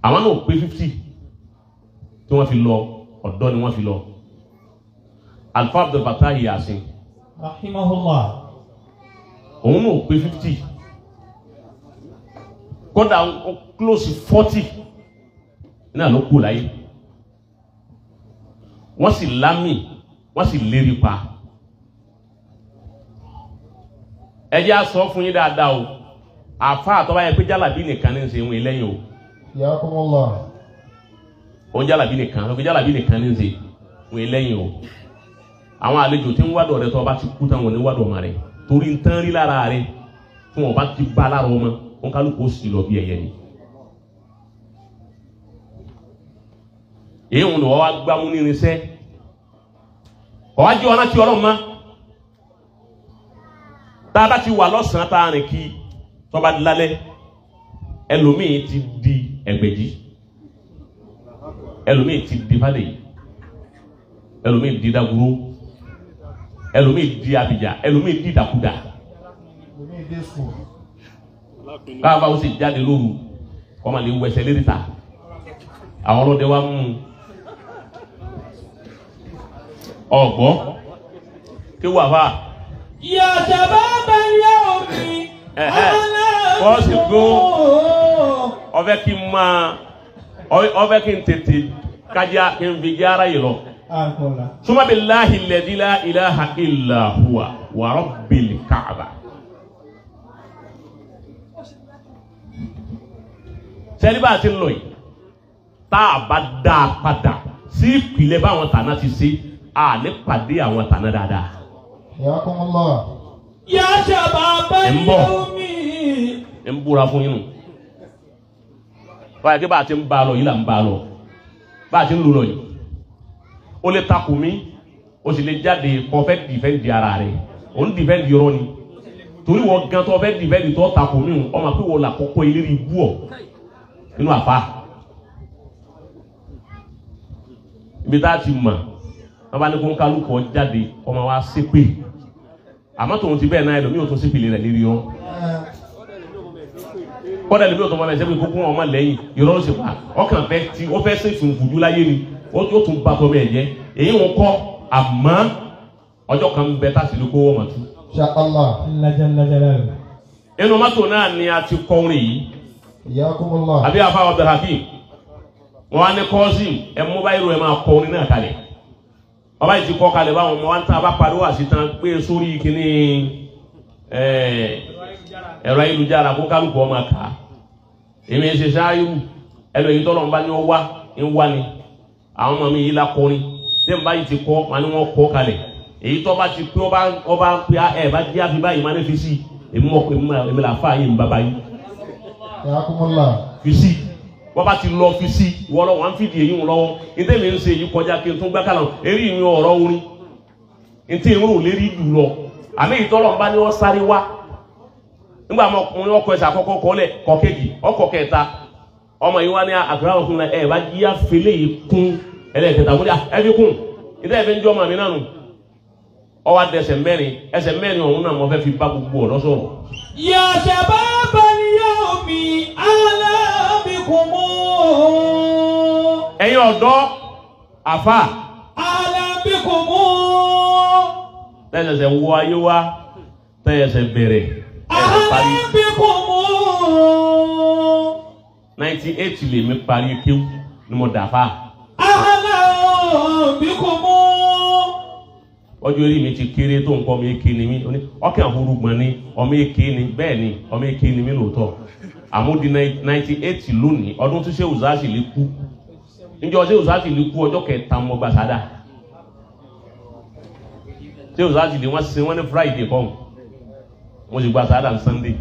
Àwọn náà pé 50 tí wọ́n fi lọ, ọ̀dọ́ ni wọ́n fi lọ. Alfa Abdulfatah Yasin Rahimahullah. òun náà pé 50, kódà ó close 40 náà ló kú láyé. Wọ́n sì lámì, wọ́n sì lérí pa. Ẹ jẹ́ á sọ fún yín dáadáa o, àfa àtọ́wá yẹn pé jálàbí nìkan ní ń ṣe ìwọ̀n lẹ́yìn o. Yakumullah. Òun jálàbí nìkan, òun jálàbí nìkan ní ń ṣe ìwọ̀n lẹ́yìn o. Àwọn àlejò tí ń wádọ̀ rẹ tó bá ti kú táwọn ò ní wádọ̀ ọmọ rẹ torí ń tán rí lára rẹ tí wọn bá ti bá lára ọmọ, wọn kálukú ó sì lọ bí ẹyẹ ni. Èyí ń wọ́n wá gbámú ní irinṣẹ́ ọ̀wájú ọ̀nà tí Ọlọ́run mọ́. Tá a bá ti wà lọ́sàn-án tá a rìn kí tó bá lálẹ́, ẹlòmíì ti di ẹgbẹ̀jì, ẹlòmíì ti di fàlẹ́yì, ẹlòmíì di daguro, ẹlòmíì di abìjà, ẹlòmíì di dàkúdà. Káfá ó sì jáde lóru kọ́ máa lè wẹsẹ̀ lérí ta, àwọn ọlọ́dẹ wa mú un. Ọ̀gbọ́ kí wà fà. Ya shababal yawmi. Wọ́n sì gbó ọbẹ̀ kí n máa ọbẹ̀ kí n tètè kájá kí n fi jẹ́ ara yìí lọ. Suma billahi alladhi la ilaha illa huwa wa rabbil Ka'ba. Sẹ́ni bá a ti ń lọ yìí, tá a bá dá a padà sí ìpìlẹ̀ báwọn tàná ti ṣe, a ní pàdé àwọn tàná dáadáa. Yakumullah. Ya shababal yawmi. Ń búra fún yín nù. Báyìí kí bá a ti ń bá a lọ yìí là ń bá a lọ. Bá a ti ń lò lọ yìí. Ó lè takò mí, ó sì lè jáde kó fẹ́ dìfẹ́ǹdì ara rẹ̀. Ó ń dìfẹ́ǹdì irọ́ ni. Torí wọ́n gan tó fẹ́ dìbẹ́ẹ̀dì tó takò mí ọmọ pé wọ́n là kọ́kọ́ eléré ibú ọ̀ nínú àfa. Ibi tá a ti mọ̀ wọ́n bá ní kó ń kálukọ̀ jáde ọmọ wa ṣépè. Àmọ́ tòun ti bẹ́ẹ̀ náà ẹlòmíì ò tún ṣépè rẹ̀ lérí ọ́. Kọ́dà ẹlòmíì ò tún mọ́ ẹ̀ ṣépè kókó ọmọ lẹ́yìn irọ́ ló ṣe pa ọkàn fẹ́ tí ó fẹ́ ṣe fùfú láyé ni ó tún bá tọmọ ẹ̀ jẹ́ èyí ń kọ́ àmọ́ ọjọ́ kan ń bẹ tásìlú kó wọ́n mọ̀ tú. Insha Allah. Inú mọ́tò náà ni a ti kọ orin yìí. Iyakumullah. Àbí afa Abdulhakeem wọn á ní kọ́sìm ẹ mú báyìí ro ẹ máa kọ orin náà kalẹ̀. Ọba yìí ti kọ́ kalẹ̀ báwọn ọmọ wa ń tán abá pariwo àṣetán pé sórí kíní ẹ̀rọ ayélujára kó kálukú ọmọ kà á. Èmi ń ṣe ṣááyú ẹnu èyí tọ́lọ̀ ń bá ní ọ wá ń wá ni. Àwọn ọmọ mi yìí la kọrin tí n bá yìí ti kọ́ wọn ni wọ́n kọ́ kalẹ̀. Èyí tó bá ti pé ọba pé ẹ bá jẹ́ àfi báyìí máa ní fi sí èmi mọ̀ pé èmi là fà yìí ń bàbá yìí. Fi sí wọ́n bá ti lọ fi sí ìwọ lọ́wọ́ wọn fìdí èyí wọn lọ́wọ́ ní tẹ́mi ń ṣe èyí kọjá kí n tún gbá kálọ̀ eré ìyún ọ̀rọ̀ orin ní tí ń rò lérí jù lọ àmì ìtọ́lọ̀ ń bá ní wọ́n sáré wá nígbà ọmọkùnrin ọkọ̀ ẹ̀sẹ̀ àkọ́kọ́ kọ́lẹ̀ kọ́ kejì ọkọ̀ kẹta ọmọ yìí wá ní àkàrà ọkùnrin ẹ̀ bá jí àfẹlẹ́ yìí kún ẹlẹ́kẹta mo ní ẹ fi kún ìtẹ́ ẹ fi ń jọ́ ọmọ mi náà nù ọwọ́ adé ẹsẹ̀ mẹ́rin ẹsẹ̀ mẹ́rin ọ̀hún náà mo fẹ́ fi bá gbogbo ọ̀dọ́ sọ̀rọ̀. Ya shababal yawmi ala bikum. Ẹ̀yin ọ̀dọ́ àfà. Ala bikum. Tẹ́sẹ̀sẹ̀ wọ ayé wá tẹ́sẹ̀sẹ̀ bẹ̀rẹ̀ ẹ̀sẹ̀ parí. Ala bikum. 98 lè mi parí kéwú ni mo dà fà. Ala bikum. Ọjọ́ orí mi ti kéré tó nǹkan ọmọ eke ni mí ọkàn àhúrúgbọ̀n ni ọmọ eke ni bẹ́ẹ̀ ni ọmọ eke ni mí lóòótọ́ àmúdi 98 lónìí ọdún tí Shehu Zasili kú níjọ́ Shehu Zasili kú ọjọ́ kẹta mọ́ gba sádà Shehu Zasili wọ́n sin wọ́n ní Friday kọ́ wọ́n sì gba sádà ní Sunday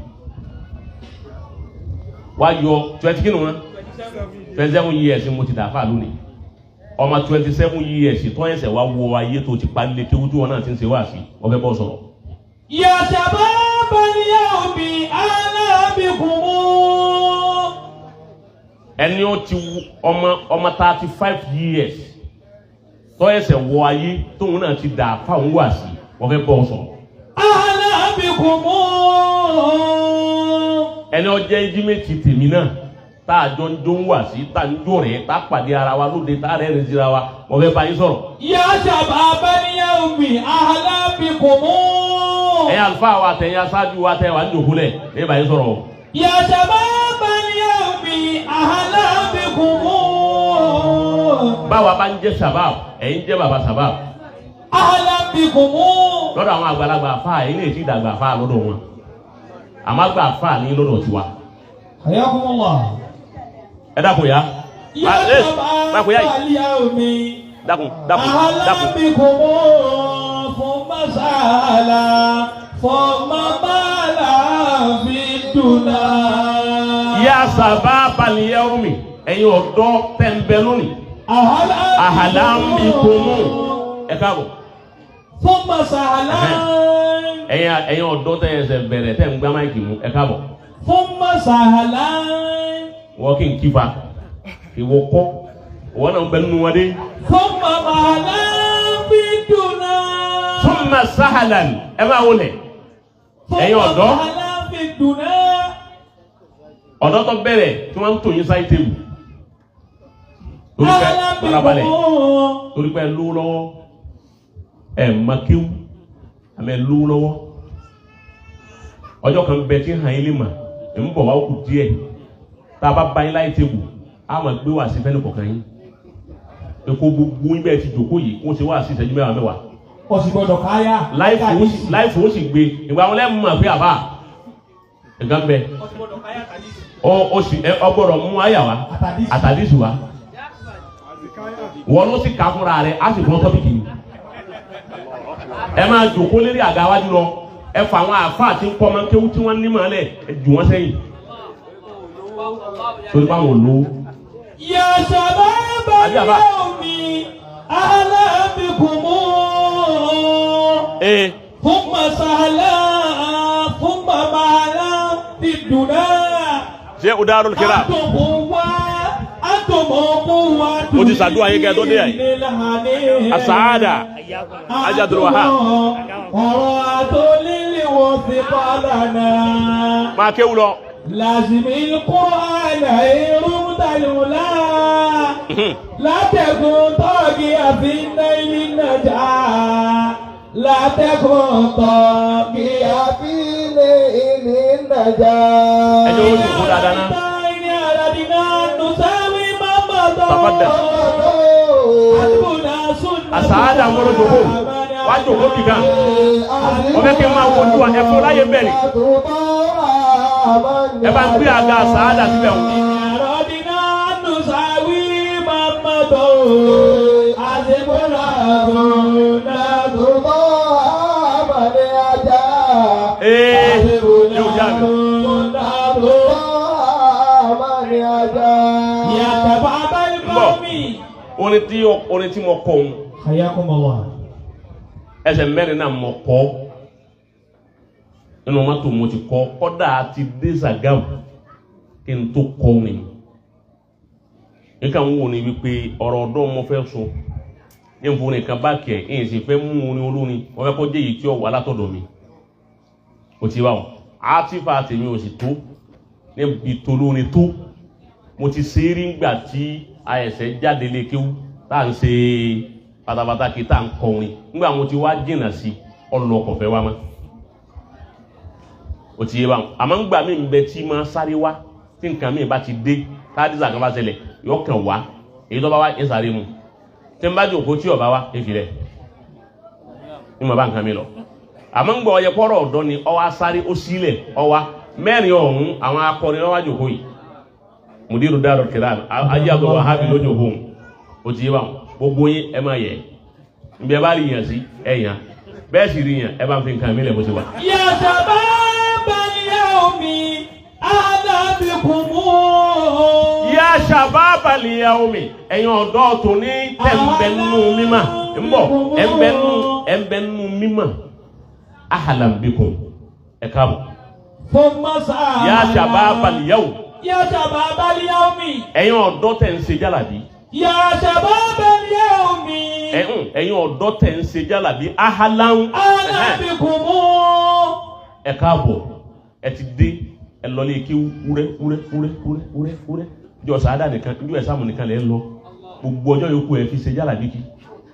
wá yọ 20 kí ni wọ́n 27 years mo ti dàáfà lónìí ọmọ 27 years tó ẹsẹ̀ wá wọ ayé tó ti parí lé kéwú tí wọn náà ti ń ṣe wá sí ọbẹ̀ bọ́ sọ̀rọ̀. Ya shababal yawmi ala bikum. Ẹni ó ti ọmọ 35 years tó ẹsẹ̀ wọ ayé tóun náà ti dà fáwọn wá sí ọbẹ̀ bọ́ sọ̀rọ̀. Ala bikum. Ẹni ó jẹ́ ìjímẹ̀tì tèmi náà tá a jọ ń jó ń wà sí tá ń jó rẹ̀ tá a pàdé ara wa lóde tá a rẹ̀ rẹ̀ síra wa mo fẹ́ bá yín sọ̀rọ̀. Ya shababal yawmi ahlan bikum. Ẹ̀yin àlùfáà wa àtẹ̀yin aṣáájú wa tẹ̀ wá ń jòkó lẹ̀ ní bá yín sọ̀rọ̀. Ya shababal yawmi ahlan bikum. Báwa bá ń jẹ́ shabab ẹ̀yin jẹ́ bàbá shabab. Ahlan bikum. Lọ́dọ̀ àwọn àgbàlagbà àfáà ẹ̀yin lè ti dàgbà àfáà lọ́dọ̀ wọn àmọ́ àgbà àfáà ní lọ́dọ̀ tiwa. Hayakumullah. Ẹ dákun ya. Ya shababal yawmi dákun dákun dákun. Ahlan bikum thumma sa'ala thumma mala fi duna. Ya shababal yawmi ẹ̀yin ọ̀dọ́ tẹ́ ń bẹ lónìí. Ahlan bikum ẹ káàbọ̀. Thumma sa'ala. Ẹ̀yin ọ̀dọ́ tẹ́ ẹsẹ̀ bẹ̀rẹ̀ tẹ́ ń gbá máìkì mú ẹ káàbọ̀. Thumma sa'ala. Wọ́n kì í kífa ìwọ kọ́ wọ́n náà ń bẹ nínú wọn dé. Thumma mala fi duna. Thumma sahlan ẹ máa wọlé. Ẹ̀yin ọ̀dọ́. Thumma mala fi duna. Ọ̀dọ́ tó bẹ̀rẹ̀ tí wọ́n ń tò yín sáyé tébù. Torí pé farabalẹ̀ torí pé lówó lọ́wọ́ ẹ̀ má kéwú àmẹ́ lówó lọ́wọ́. Ọjọ́ kan bẹ tí ń hàn yín lè mà ń bọ̀ wá kù díẹ̀ tá a bá bá yín láyé tébù a máa gbé wá sí fẹ́ni kọ̀ọ̀kan yín. Èkó gbogbo yín bẹ́ẹ̀ ti jòkó yìí kó ṣe wá sí ìṣẹ́jú mẹ́wàá mẹ́wàá. Ó sì gbọ́dọ̀ káyà. Láìfò ó sì gbé ìgbà wọn lẹ́mú mọ̀ pé àbá nǹkan bẹ. Ó sì ọgbọ́dọ̀ mú àyà wá àtàdísì wá. Wọ́n ló sì kà fúnra rẹ̀ á sì fọ́n tọ́pìkì yìí. Ẹ máa jòkó lérí àga wájú lọ. Ẹ fà àwọn àáfàá tí ń kọ́ máa ń kéwú tí wọ́n ní màálẹ̀ ẹ jù wọ́n sẹ́yìn. Torí pé àwọn olówó. Ya shababal yawmi ahlan bikum. Thumma sahlan thumma. dùnà. Ṣé o Darul Kiram? Mo ti ṣàdúrà yín kẹ́ tó dé yìí. Asaada Haji Abdul Wahab. Ọ̀rọ̀ àtòlílì wọ́n ti kọ́ lánàá. Máa kéwù lọ. Làzìmí Kúránà irun tàlùlá. Látẹ̀kùn tọ́ọ̀gì àfi náírà nàjà. Látẹ̀kùn tọ́ọ̀gì àfi náírà nàjà. Ẹ jẹ́ ojú kó dáadáa náà. Tafadà. Àsàádà ń gbọ́dọ̀ jòkó. Wá jòkó bìkan. Wọ́n fẹ́ kí n máa wojú wa ẹ̀fọ́ láyé bẹ́ẹ̀ ni. Ẹ bá ń gbé àga àsàádà síbẹ̀ wò. Ee, yóò já mi. Orin tí mo kọ òun. Hayakumullah. Ẹsẹ̀ mẹ́rin náà mo kọ. Nínú mọ́tò mo ti kọ, kọ́dà àti dé Sàgámù kí n tó kọ orin. Nǹkan wo ni wípé ọ̀rọ̀ ọ̀dọ́ mo fẹ́ sọ. Ní n fún nìkan bá kẹ̀, ẹ̀yìn sì fẹ́ mú orin olórin, wọ́n fẹ́ kọ́ jẹ́ èyí tí ó wà látọ̀dọ̀ mi. Kò tí wá o, àtìfà tèmi ò sì tó, níbi tó lórin tó. Mo ti ṣe é rí ngbà tí àìsẹ̀ jáde lé kéwú tá à ń ṣe pátápátá kí tá à ń kọrin. Ngbà mo ti wá jìnnà sí ọlọ ọkọ̀ fẹ́ wá mọ́. O ti yé wa o, àmọ́ ngbà mi ń bẹ tí máa sáré wá tí nǹkan mi bá ti dé káàdìsà kan bá ṣẹlẹ̀ yọ kàn wá èyí tó bá wá ń sáré mu. Tí n bá jòkó tí ọba wá ń filẹ̀ ń mọ̀ bá nǹkan mi lọ. Àmọ́ ngbà ọyẹ kọ́rọ̀ ọ̀dọ́ ni ọwá sáré ó sílẹ̀ ọwá mẹ́rin ọ̀hún àwọn akọrin lọ́wọ́ jòkó yìí. Mudiru Darul Kiram Haji Abdul Wahab lójó home o ti yé wa gbogbo yín ẹ máa yẹ nbí ẹ bá rí yàn sí ẹ yàn bẹ́ẹ̀ sì rí yàn ẹ bá ń fi nǹkan mi lẹ̀ bó ṣe wà. Ya shababal yaumi ahlan bikum. Ya shababal yaumi ẹ̀yin ọ̀dọ́ tó ní tẹ̀m̀bẹ̀nù mímà ń bọ̀ ẹ̀ǹbẹ̀nù mímà ahlan bikum ẹ káàbọ̀. Ya shababal yaumi. Ya shababal yaumi. Ẹ̀yin ọ̀dọ́ tẹ̀ ń ṣe jálàbí. Ya shababal yaumi. Ẹ̀yin ọ̀dọ́ tẹ̀ ń ṣe jálàbí ahalan. Ahlan bikum. Ẹ káàbọ̀, ẹ ti dé, ẹ lọlé kí wúrẹ́ wúrẹ́ wúrẹ́ wúrẹ́ wúrẹ́ wúrẹ́. Ìjọ sàádà nìkan, ìjọ ẹ̀sàmù nìkan lẹ́ ń lọ. Gbogbo ọjọ́ yòókù ẹ fi ṣe jálàbí kí.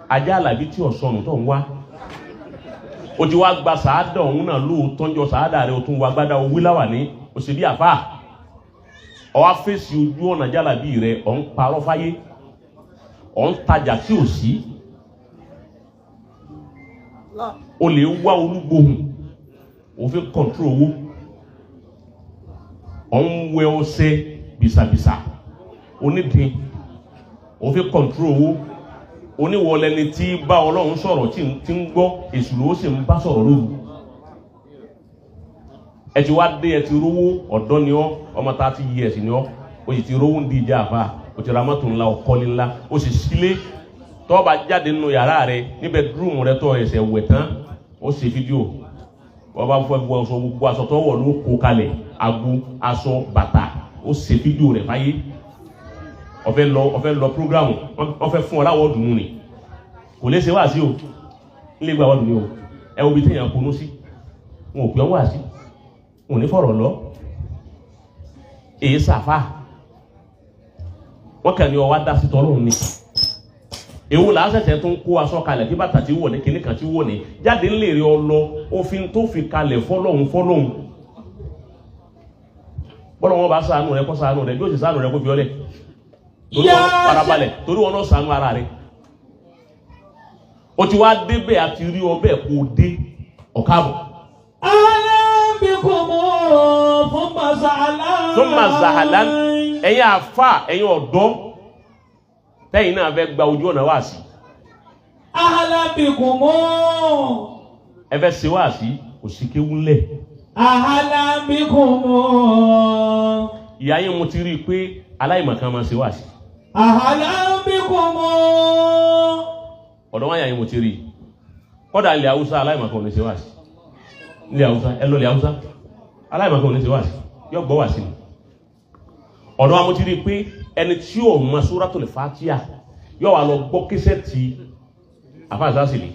Ajá àlàbí tí ọ̀sọ̀nù tó ń wá. O ti wá gba sàádà ọ̀hún náà lóòótọ́ jọ sàádà rẹ̀ o tún wá gbádà owó láwà ní òṣèbí àfáà. Ó wá fèsì ojú ọ̀nà jálàbí rẹ̀ ọ̀ ń parọ́ fáyé ọ̀ ń tajà tí ò sí o lè wá olúgbòhùn o fi kọ̀ntró owó ọ̀ ń wẹ ọṣẹ bìsàbìsà onídìí o fi kọ̀ntró owó oníwọlẹ́ni tí bá Ọlọ́run sọ̀rọ̀ tí ń gbọ́ èṣù ló sì ń bá sọ̀rọ̀ lóru. Ẹ ti wá dé ẹ ti rówó ọ̀dọ́ ni ọ́ ọmọ 30 years ni ọ́ o sì ti rówó ń di ìjà àfa o ti ra mọ́tò ńlá ọkọ́lé ńlá o sì sílé tọ́ bá jáde nínú yàrá rẹ níbẹ̀ dúrùmù rẹ tọ́ ẹsẹ̀ wẹ̀ tán ó ṣe fídíò wọ́n bá fọ́ gbogbo aṣọ gbogbo aṣọ tó wọ̀ ló kó kalẹ̀ ago aṣọ bàtà ó ṣe fídíò rẹ̀ fáyé ó fẹ́ lọ prógrámù wọ́n fẹ́ fún ọ láwọ̀ dùnú ni kò lè ṣe wá sí o nílé gba wọ́n dùnú o ẹ wo ibi téèyàn konú sí wọn ò pè ọ́ wá sí wọn ò ní fọ̀rọ̀ lọ èyí sàfà wọn kàn ní ọwá dá sí tọlọ́run ni èwo là á ṣẹ̀ṣẹ̀ tó ń kó aṣọ kalẹ̀ kí bàtà tí wọ̀ ní kíní kan tí wọ̀ ní jáde ńlẹ̀ rẹ ọlọ òfin tó fi kalẹ̀ fọlọ́hún fọlọ́hún bọ́lá wọn bá ṣàánú rẹ kó ṣàánú rẹ bí ó sì ṣàánú rẹ kó fi ọlẹ̀ torí wọn farabalẹ̀ torí wọn náà ṣàánú ara rẹ o ti wá débẹ̀ àti rí ọbẹ̀ kó o dé ọ̀káàbọ̀. Thumma zahalan ẹ̀yin àfa ẹ̀yin ọ̀dọ́ tẹ́yìn náà fẹ́ gba ojú ọ̀nà wáàsí. Ahlan bikum. Ẹ fẹ́ ṣe wáàsí kò sí kéwú ńlẹ̀. Ahlan bikum. Ìyá yín mo ti rí i pé aláìmọ̀kan máa ṣe wáàsí. Ahlan bikum. Ọ̀dọ́ wáyà yín mo ti rí i. Kọ́dà ilẹ̀ Haúsá aláìmọ̀kan ò ní ṣe wáàsí. Ilẹ̀ Haúsá ẹ lọ ilẹ̀ Haúsá aláìmọ̀kan ò ní ṣe wáàsí. Yóò gbọ́ wá sí mi. Ọ̀dọ̀ wa mo ti rí i pé ẹni tí ò mọ Suratul Fatiha yóò wá lọ gbọ́ kíṣẹ́ ti àfáàsásìlì,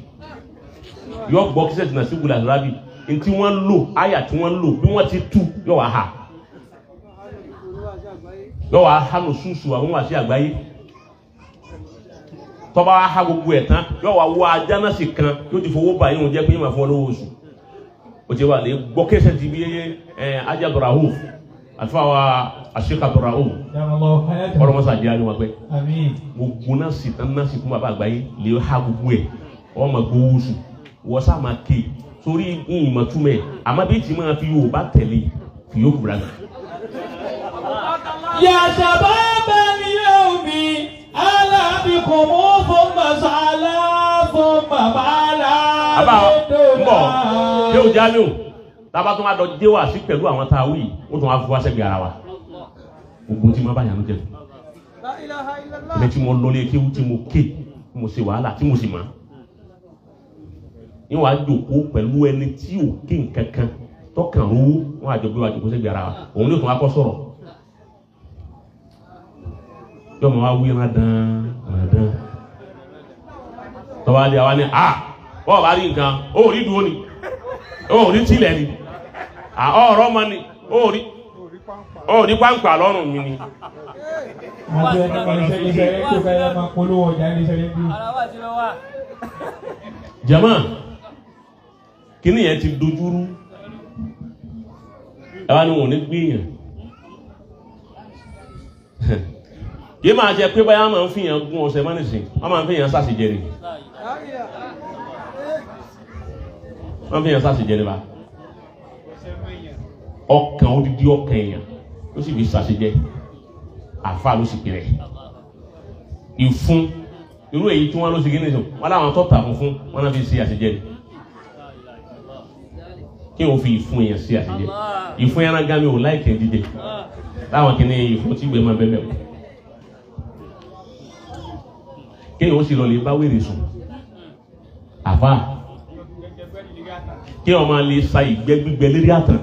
yóò gbọ́ kíṣẹ́ ti Nasibul Arabi, ntí wọ́n lò, àyà tí wọ́n lò, bí wọ́n ti tú, yóò wá ha, yóò wá ha nù ṣùṣù àwọn wàásí àgbáyé. Tọ́ba wa ha gbogbo ẹ̀ tán, yóò wá wọ ajá náà sì kan, yóò ti fowó bá yín jẹ́ pé yín máa fún ọ lówó oṣù. O ti wà lè gbọ́ kíṣẹ́ ti bí ajá Abdurrahuf, àtúfà wa Sheikh Abdurrahuf, ọlọmọsá jẹ́ àríwá pẹ́. Gbogbo náà sì tán náà sì fún bàbá àgbáyé lè ha gbogbo ẹ̀, wọ́n máa gbowó oṣù, wọ́n sá máa ké sórí ìmọ̀túmẹ̀, àmọ́ bí tí máa fi Yorùbá tẹ̀lé fi yóò kúra nà. Ya shababa al-yawmi ala bikum thumma sa'ala thumma ba'ala. Àbá ń bọ̀ déwò Jamiu, tábà tún wá lọ dé wá sí pẹ̀lú àwọn tá a wí, ó tún wá fún wa sẹ́gbẹ̀ẹ́ ara wa, gbogbo tí mo bá yànnú jẹ ilé tí mo lọlé kéwú, tí mo ké, tí mo ṣe wàhálà, tí mo sì mọ̀ ní wàá jòkó pẹ̀lú ẹni tí ò ké nǹkankan tọkàn rówó, wọn àjọ gbé wa jòkó sẹ́gbẹ̀ẹ́ ara wa, òun ní òtún wa kọ́ sọ̀rọ̀, yóò mọ̀ wá wí rán dán tọ́ba di àwa ni a bọ́ọ̀ bá rí nǹkan ó rí dúró ni, ó rí tilẹ̀ ni, ọ̀rọ̀ ọmọ ni, ó rí pàǹpà lọ́rùn mi ni. Àti ẹni máa ń ṣe iṣẹ́ rédíò fẹ́ máa polówó ọjà ní iṣẹ́ rédíò. Jama, kíní yẹn ti dojúrú, ẹ wá ní wọn ò ní gbìyàn yé máa jẹ pé báyà máa ń fi yàn gún ọ̀sẹ̀ mọ́ nísìn, wọ́n máa ń fi yàn sàṣìjẹ ni, wọ́n fi yàn sàṣìjẹ ni bá ọkàn odidi ọkàn èèyàn ló sì fi sàṣìjẹ, àfa ló sì pèrè ìfún irú èyí tí wọ́n ló sì gé nísìn, wọ́n láwọn tọ́ta funfun wọ́n náà fi ṣe àṣìjẹ ni, kí wọ́n fi ìfún èèyàn ṣe àṣìjẹ. Ìfún ẹran gan mi ò láìkẹ́ jíjẹ láwọn kìíní ìfún tí gbé máa bẹ́ẹ̀ bẹ́ẹ̀, kéèyàn ó sì lọ lè bá wèrè sùn, àfa kéèyàn máa lè sa ìgbẹ́ gbígbẹ lérí àtàn,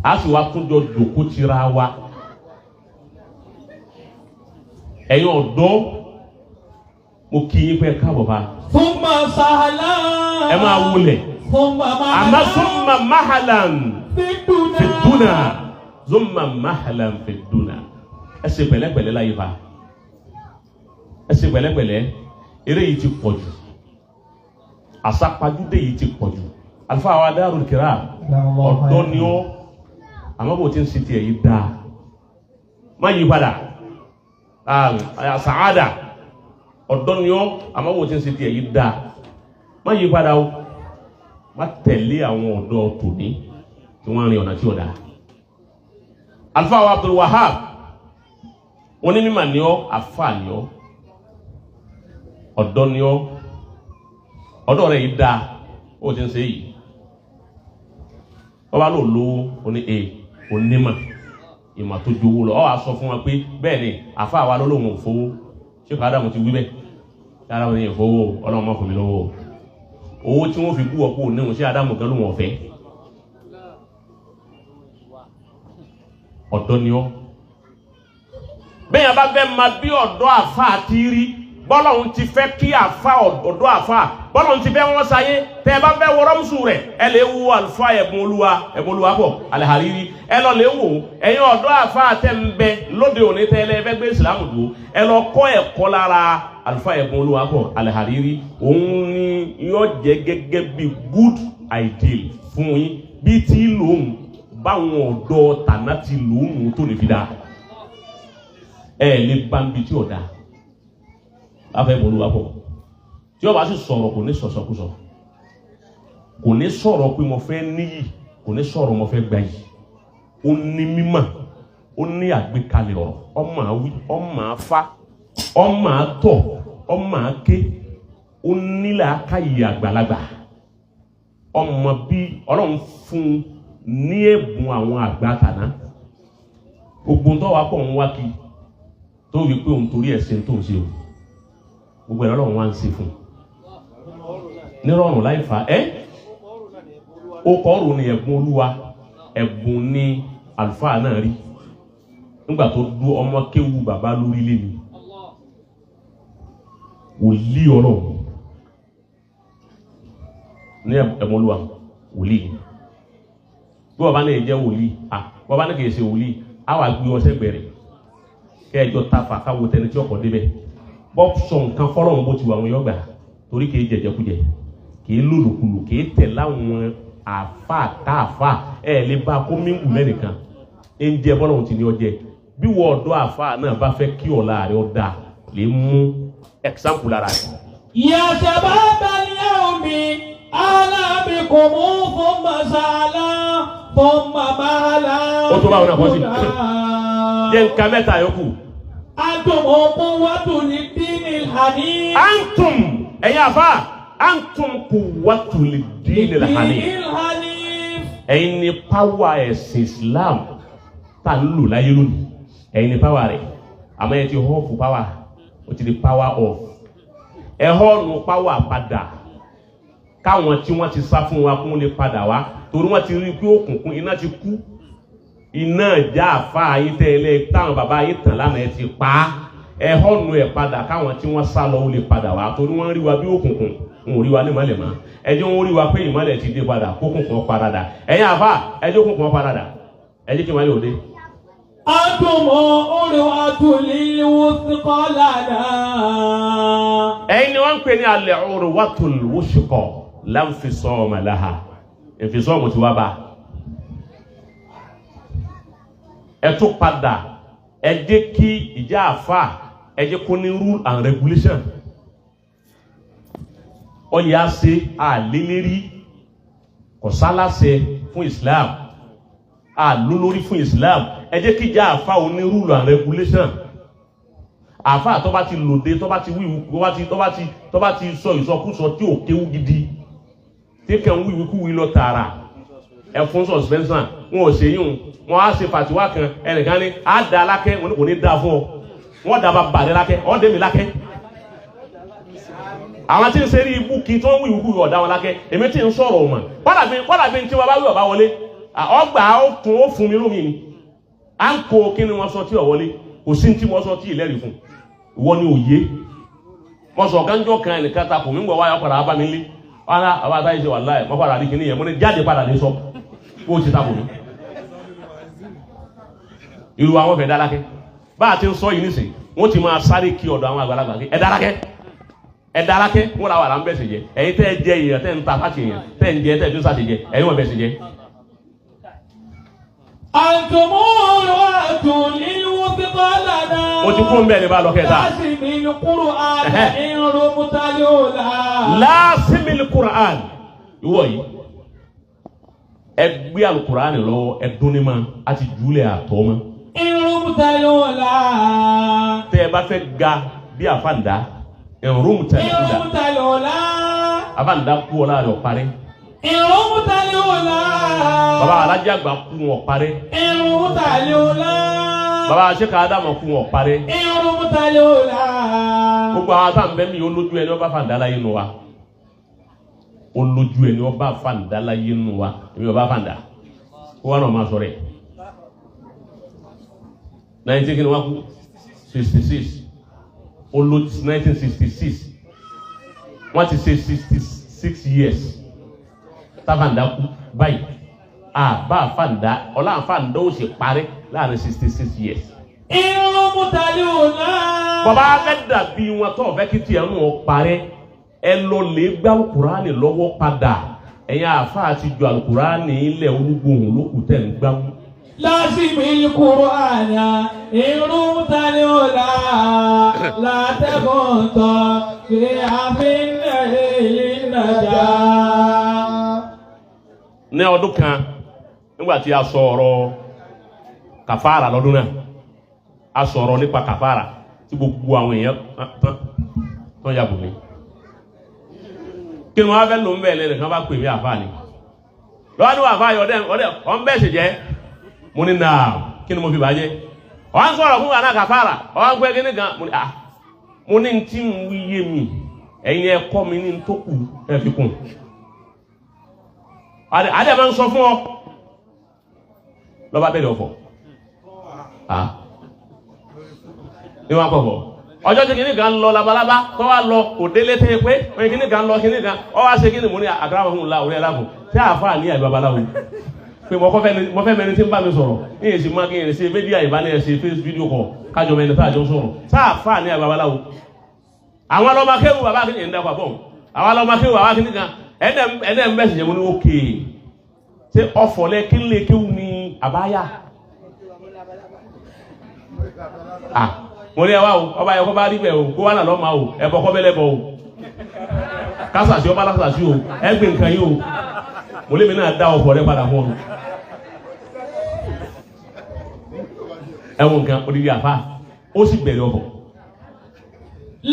a sì wá tún jọ jòkó tira wa. Ẹ̀yin ọ̀dọ́, mo kí yín pé káàbọ̀ bá. Thumma sahla. Ẹ máa wulẹ̀. Thumma mahalan. Àmọ́ summa mahalan. Fiduna. Fiduna. Summa mahalan fiduna. Ẹ ṣe pẹ̀lẹ́pẹ̀lẹ́ láyé fa. Ẹ ṣe pẹ̀lẹ́pẹ̀lẹ́. Eré yìí ti pọ̀ jù. Àsápajúdé yìí ti pọ̀ jù. Àlùfáà wa Darul Kiram, ọ̀dọ́ ni ó, àmọ́ bò tí ń ṣe tiẹ̀ yìí dáa. Má yí padà. Sàádà, ọ̀dọ́ ni ó, àmọ́ bò tí ń ṣe tiẹ̀ yìí dáa. Má yí padà o. Má tẹ̀lé àwọn ọ̀dọ́ tòní tí wọ́n rìn ọ̀nà tí ò dáa. Àlùfáà wa Abdul Wahab, onímọ̀ ni ọ́, àfáà ni ọ́, ọ̀dọ́ ni ọ́, ọ̀dọ́ rẹ̀ yìí dáa, ó ti ń ṣe yìí. Wọ́n bá lò lówó, ó ní e, onímọ̀, ìmọ̀ tó jowó lọ. Ọ wá sọ fún wa pé bẹ́ẹ̀ ni àfáà wa ló lóun ò fowó. Ṣé Ádámù ti wí bẹ́ẹ̀? Ádámù ní ìfowó, Ọlọ́run má fún mi lówó. Owó tí wọ́n fi bú ọ̀pọ̀ òníhun, ṣé Ádámù gan lóun ọ̀fẹ́? Ọ̀dọ́ ni ọ́. Bẹ́ẹ̀ bá fẹ́ máa bí ọ̀dọ́ àfáà ti rí, bọ́lọ́hun ti fẹ́ kí àfáà ọ̀dọ́ àfáà, bọ́lọ́hun ti fẹ́ wọ́n sáyé, tẹ́ ẹ bá fẹ́ wọ rọ́mùsù rẹ̀, ẹ lè wo àlùfáà ẹ̀bùn olúwa, ẹ̀bùn olúwa pọ̀, Al-Hariri, ẹ lọ lè wò, ẹ̀yin ọ̀dọ́ àfáà tẹ́ ń bẹ lóde òní tẹ́ ẹ fẹ́ gbé ìsìlámù dúró, ẹ lọ kọ́ ẹ̀kọ́ lára àlùfáà ẹ̀bùn olúwa pọ̀, Al-Hariri, òun ni yóò jẹ́ gẹ́gẹ́ bí good ideal fún yín, bí tí lòun báwọn ọ̀dọ́ tàná ti lòun tó ní fi dáa. Ẹ lè bá ń bi tí ò dáa láfẹ́ bolúwa pọ̀, tí ó bá sì sọ̀rọ̀ kò ní sọ̀sọ̀kúsọ, kò ní sọ̀rọ̀ pé mo fẹ́ níyì, kò ní sọ̀rọ̀ mo fẹ́ gbayì. Ó ní mímọ̀, ó ní àgbékalẹ̀ ọ̀rọ̀, ọmọ àwí, ọmọ àfa, ọmọ àtọ̀, ọmọ àké, ó nílà káyè àgbàlagbà, ọmọ bí Ọlọ́run fún ní ẹ̀bùn àwọn àgbà tàná. Gbogbo tó wà pọ̀ ń wá kí tó fi pé òun torí ẹ̀sìn tó ń ṣe o, gbogbo ẹ̀rọ Ọlọ́run wá ń ṣe fún un nírọ̀rùn láì fà ẹ́. Ó kọ́ ọ̀rùn ní ẹ̀bùn olúwa. Ẹ̀bùn ní àlùfáà náà rí nígbà tó dú ọmọ kéwu bàbá lórí lé mi wòlíì Ọlọ́run ní ẹ̀bùn olúwa wòlíì ni bí bàbá náà jẹ́ wòlíì à bàbá náà kìí ṣe wòlíì á wà gbé ọsẹ gbẹrẹ kẹjọ tafa káwo tẹni tí ọkọ̀ débẹ̀ bọ́ sọ nǹkan fọlọ́run bó ti wà wọn yọ gbà torí kìí jẹjẹkújẹ kìí lòlòkulò kìí tẹ̀ láwọn àfa káàfa ẹ lè bá kó míngù lẹ́nìkan ń jẹ bọ́lọ́run ti ní ọjẹ bí wọ́n ọ̀dọ́ àfa náà bá fẹ́ kí ọ̀la rẹ̀ ọ̀ da lè mú ẹ̀xámpù lára rẹ̀. يا شباب اليوم أنا بكم ثم سألا ثم مهلا Ó tó báwọn náà kọ́ sí. Jẹ́ nǹkan mẹ́ta yòókù. أنتم قوة للدين الحنيف Antum ẹ̀yin àfa antum quwwatul dinil hanif. الدين الحنيف Ẹ̀yin ni páwà ẹ̀sìn Islam tá à ń lò láyé lónìí. Ẹ̀yin ni páwà rẹ̀. Àmọ́ ẹ ti họ́ọ̀fù páwà. Ó ti di power off. Ẹ họ́ọ̀nù páwà padà. Káwọn tí wọ́n ti sá fún wa kún lè padà wá. Torí wọ́n ti rí i pé òkùnkùn iná ti kú. Iná ìjà àfa ayé tẹ́ ẹ lẹ́ táwọn bàbá ayé tàn lánàá ẹ ti pa á. Ẹ họ́ọ̀nù ẹ̀ padà káwọn tí wọ́n sá lọ ó lè padà wá. Torí wọ́n rí wa bí òkùnkùn. N ò rí wa ní ìmọ̀lẹ̀ mọ́. Ẹ jẹ́ wọ́n rí wa pé ìmọ̀lẹ̀ ti dé padà kókùnkùn padà. Ẹ̀yin àfa ẹ jẹ́ òkùnkùn padà. Ẹ jẹ́ kí ìmọ̀lẹ̀ ò dé. أنتم عروة للوثقى لنا Ẹ̀yin ni wọ́n ń pè ní alẹ́ urwatul wuthqa la infisama laha. Ìfisọ́ọ̀mù ti wá bá. Ẹ tún padà ẹ jẹ́ kí ìjà àfa ẹ jẹ́ kó ní rule and regulation. Ọyẹ á ṣe àlélérí kò sálàṣẹ fún Islam àlólórí fún Islam. Ẹ jẹ́ kí ìjà àfa ò ní rule and regulation. Àfa tó bá ti lòde tó bá ti wíwu tó bá ti sọ ìsọkúsọ tí ò kéwú gidi tí kàn ń wíwíkúwí lọ tààrà ẹ fún suspension wọn ò ṣe yún wọn á ṣe fàtiwá kan ẹnìkan ní á da alákẹ́ wọn ní kò ní da fún ọ wọn dàbà bàdé lákẹ́ ọ dé mi lákẹ́. Àwọn tí ń ṣe rí ibú kí tó ń wíwíkúwí ọ̀dà wọn lákẹ́ èmi tí ń sọ̀rọ̀ ọ̀mọ̀ kọ́dà bí tí wọn bá wí ọ̀bá wọlé ọgbà ó tún ó fún mi lómi ni à ń kó kí ni wọn sọ tí ò wọlé kò sí tí wọn sọ tí ìlẹ́rìí fún ìwọ ni òye wọn sọ gánjọ kan ẹnìkan ta kò mí ń gbọ wáyà padà bá mi lé wàhálà àbá táyé ṣe wàláhì mọ padà rí kíní yẹn mo ní jáde padà ní sọ kó o ti ta kò mí. Irú àwọn fẹ́ dálákẹ́ bá a ti ń sọ yìí nísìnyí wọ́n ti máa sáré kí ọ̀dọ̀ àwọn àgbàlagbà kí ẹ dálákẹ́ ẹ dálákẹ́ wọ́n làwọn àlà ń bẹ̀sẹ̀ jẹ ẹ̀yin tẹ́ ẹ jẹ èèyàn tẹ́ ń ta fáṣẹ èèyàn tẹ́ ń jẹ tẹ́ ẹ tún sàṣẹ jẹ ẹ̀yin wọ́n bẹ̀sẹ̀ jẹ. أنتم عروة للوثقى لنا Mo ti kú ń bẹ́ẹ̀ ni bá lọ kẹta. لازم القرآن إن رمت الأولى Lásìmìlì Qur'an ìwọ yìí ẹ gbé alukur'an lọ́wọ́ ẹ dún ní ma a ti júlẹ̀ àtọ́ ma إن رمت الأولى tẹ́ ẹ bá fẹ́ ga bí àfàǹdá ẹ̀rùm إن tẹ̀lé kúdà رمت الأولى àfàǹdá kú ọ láàrin ọ̀parẹ́ إن رمت الأولى baba alájà àgbà kú wọn ọ̀parẹ́ إن رمت الأولى baba sèkà ádámù kú wọn ọ̀parẹ́ إن رمت الأولى gbogbo àwọn àtàwọn bẹ́ẹ̀ mi olójú ẹni ọba fàǹdá láyé nu wa olójú ẹni ọba fàǹdá láyé nu wa èmi ọba fàǹdá kó wa náà máa sọ̀rọ̀ ẹ̀ 19 kí ni wọ́n kú 66 olójú 1966 wọ́n ti ṣe 66 years táfàǹdá kú báyìí àbá fàǹdá ọlá fàǹdá ó sì parí láàrin 66 years. إن رمت الأولى Bàbá fẹ́ dàbí wọn tó fẹ́ kí tiẹ̀ nù ọ parẹ́ ẹ lọ lè gbá alukurani lọ́wọ́ padà ẹ̀yin àáfàá ti ju alukurani ilẹ̀ olúgbòhùn lókùn tẹ̀ ń gbámú. لازم القرآن إن رمت الأولى لا تكن في عفن للنجاة Ní ọdún kan nígbà tí a sọ ọ̀rọ̀ kàfàrà lọ́dún náà a sọ ọ̀rọ̀ nípa kàfàrà tí gbogbo àwọn èèyàn tán tán ya bò mí. Kí ni wọ́n á fẹ́ lò ń bẹ̀ lẹ́nu kan bá pè mí àáfàá ni lọ́wọ́ ní àáfàá yìí ọ̀dẹ́ ọ̀dẹ́ ọ̀n bẹ́ẹ̀ sì jẹ́ mo ní nà kí ni mo fi bàjẹ́ ọ̀n sọ̀rọ̀ fún wa náà kàfàrà ọ̀n pẹ́ kí ni gan mo ní à mo ní tí ń wí yé mi ẹ̀yin ẹ kọ́ mi ní tó kù ẹ fi kún adé máa ń sọ fún ọ Lọ́ba bẹ̀rẹ̀ ọ̀fọ̀. Ní wọn pọ̀pọ̀. Ọjọ́ tí kìíní kan lọ labalábá tó wá lọ kò délé tẹ́ pé oye kìíní kan lọ kìíní kan ọ wá ṣe kìíní mú ní àkàrà fún la orí ẹlákùn tí àáfàá ní àbí babaláwo pé mo fẹ́ mẹni tí ń bá mi sọ̀rọ̀ ní èsì má kí n ṣe méjì àìbá ní ẹ̀ṣẹ̀ face video call kájọ mẹni tá àjọ sọ̀rọ̀ sáàfàá ní àbí babaláwo. Àwọn ọlọ́mọ akéwù bàbá kìíní ń dàpọ̀ bọ̀ àwọn ọlọ́mọ akéwù bàbá kìíní kan ẹ̀ẹ́dẹ̀ ń bẹ̀sì jẹ́ mo ní òkè ṣé ọ̀fọ̀lẹ́ kí ń lè kéwù ní àbáyà. Mo ní ẹwà o ọba ẹ̀kọ́ bá rí bẹ̀ o kó wà náà lọ́ọ́ máa o ẹ̀bọ̀ kọ́ bẹ́lẹ̀ bọ̀ o kásàsí ọba lásàsí o ẹgbẹ́ nǹkan yìí o mo lémi náà dá ọkọ̀ rẹ padà fún ọ. Ẹ̀wọ̀n nǹkan odidi àfa ó sì bẹ̀rẹ̀ ọkọ̀.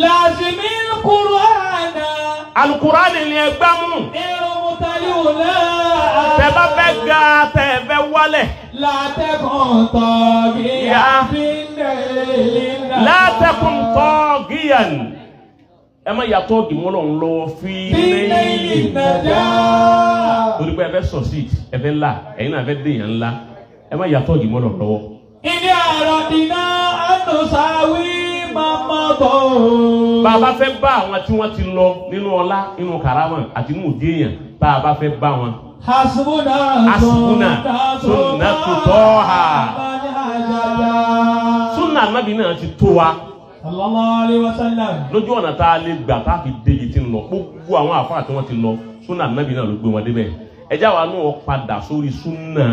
Làzìmí Kùránà. Alukùránì ni ẹ gbá mú. Irun mutaliwula. Tẹ bá fẹ́ ga tẹ fẹ́ wálẹ̀. Látẹ̀kùn tọ́gìyà látẹ̀kùn tọ́gìyàn. Ẹ má yàtọ̀ gìmọ́ lọ́n lọ́wọ́ fi lẹ́yìn. Torí pé ẹ fẹ́ succeed, ẹ fẹ́ là, ẹ̀yin náà fẹ́ dèèyàn ńlá. Ẹ má yàtọ̀ gìmọ́ lọ́n lọ́wọ́. Ilé ọ̀rọ̀ dìná ànúsáwí máa bọ̀. Bá a bá fẹ́ bá àwọn tí wọ́n ti lọ nínú ọlá, nínú kàrámà àti nínú òdì èèyàn, bá a bá fẹ́ bá wọn. Hasbuna Hasbuna sunnatu Taha. Sunna Ànábì náà ti tó wa. Sallallahu alaihi wasallam. Lójú ọ̀nà tá a lè gbà tá a fi débi tí ń lọ, gbogbo àwọn àfáà tí wọ́n ti lọ, sunna Ànábì náà ló gbé wọn débẹ̀. Ẹjá wa náà padà sórí sunna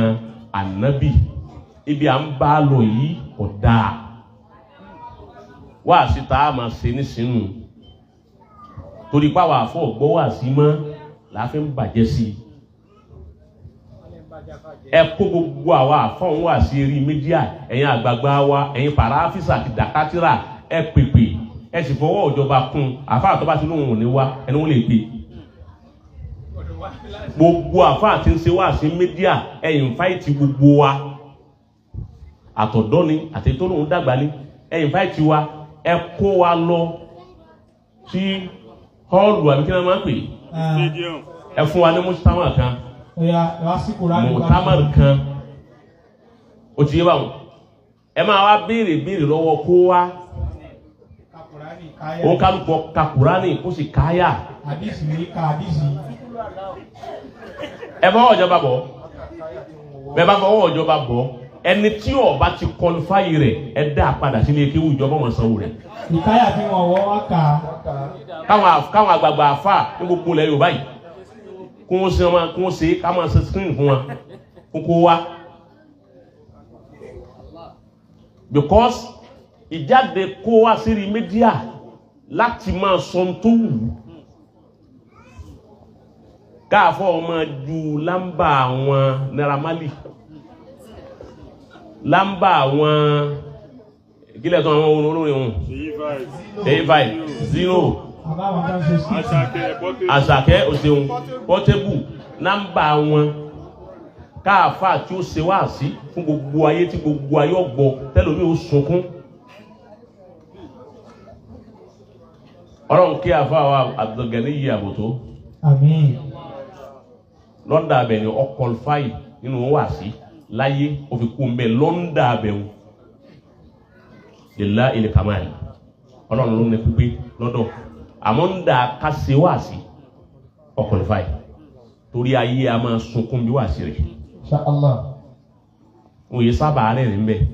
Ànábì. Ibi à ń bá lọ yìí kò dáa. Wáàsí tá a máa ṣe nísìnyí. Torí pàwọn àfọ̀ gbọ́ wáàsí mọ́ làá fi ń bàjẹ́ sí i. Ẹ kó gbogbo àwa àfọ̀hún wá sí eré mídíà, ẹ̀yin àgbààgbà wa, ẹ̀yin pàràfísà àti dàkátìrà, ẹ pèpè, ẹ sì fọwọ́ ìjọba kún àfáà tó bá ti lóhùn òní wá, ẹni wọ́n lè pè. Gbogbo àfáà tí ń ṣe wá sí mídíà, ẹ ìnfáìtì gbogbo wa. Àtọ̀dọ́ ni, àti tó lóhùn dàgbà ni, ẹ ìnfáìtì wa, ẹ kó wa lọ sí họ́ọ̀lù àbí kí wọ́n máa ń pè. Ẹ fún wa ní mùsùlùmí kan. Mùtámàrì kan ó ti yé báwọn ẹ máa wá béèrè béèrè lọ́wọ́ kó wá òun kálukọ ka Kùránì kó sì káyà ẹ fọwọ́ ìjọba bọ̀ bẹ́ẹ̀ bá fọwọ́ ìjọba bọ̀ ẹni tí ó bá ti kọlifáyì rẹ̀ ẹ dá a padà sílé kéwù ìjọba wọn sanwó rẹ̀. Ìkáyà tí wọn wọ́ wá kà á. Káwọn àgbààgbà àfà ní gbogbo ilẹ̀ Yorùbá yìí kún sí wọn kún sí ká máa ṣe screen fún wọn kókó wá because ìjáde kó wá sírí mídíà láti máa sọ tó wù káàfọ́ ọmọ ju lámbà àwọn Naira Marley lámbà àwọn ìkílẹ̀ tó àwọn olórin ohun 85 0 Àṣàkẹ́ òṣèun Portable nọ́mbà wọn káàfà tí ó ṣe wáàsí fún gbogbo ayé tí gbogbo ayé ọgbọ tẹlómi ó sunkún. Ọlọ́run kí àfà wa Abdulgani yí àbòtó. Àmín. Lọ́ndà abẹ ni ọ kọlifáì nínú wáàsí láyé ó fi kú mbẹ lọ́ndà abẹ wọn. Lèlá ilẹ̀ kàmáyì Ọlọ́run ló ní pípé lọ́dọ̀ àmọ́ ń da kásẹ̀ wáàsí ọkọlifáì torí ayé a máa sunkún bí wáàsí rẹ̀. Insha Allah. Wọ́n yé sábà rẹ̀ ní bẹ́ẹ̀.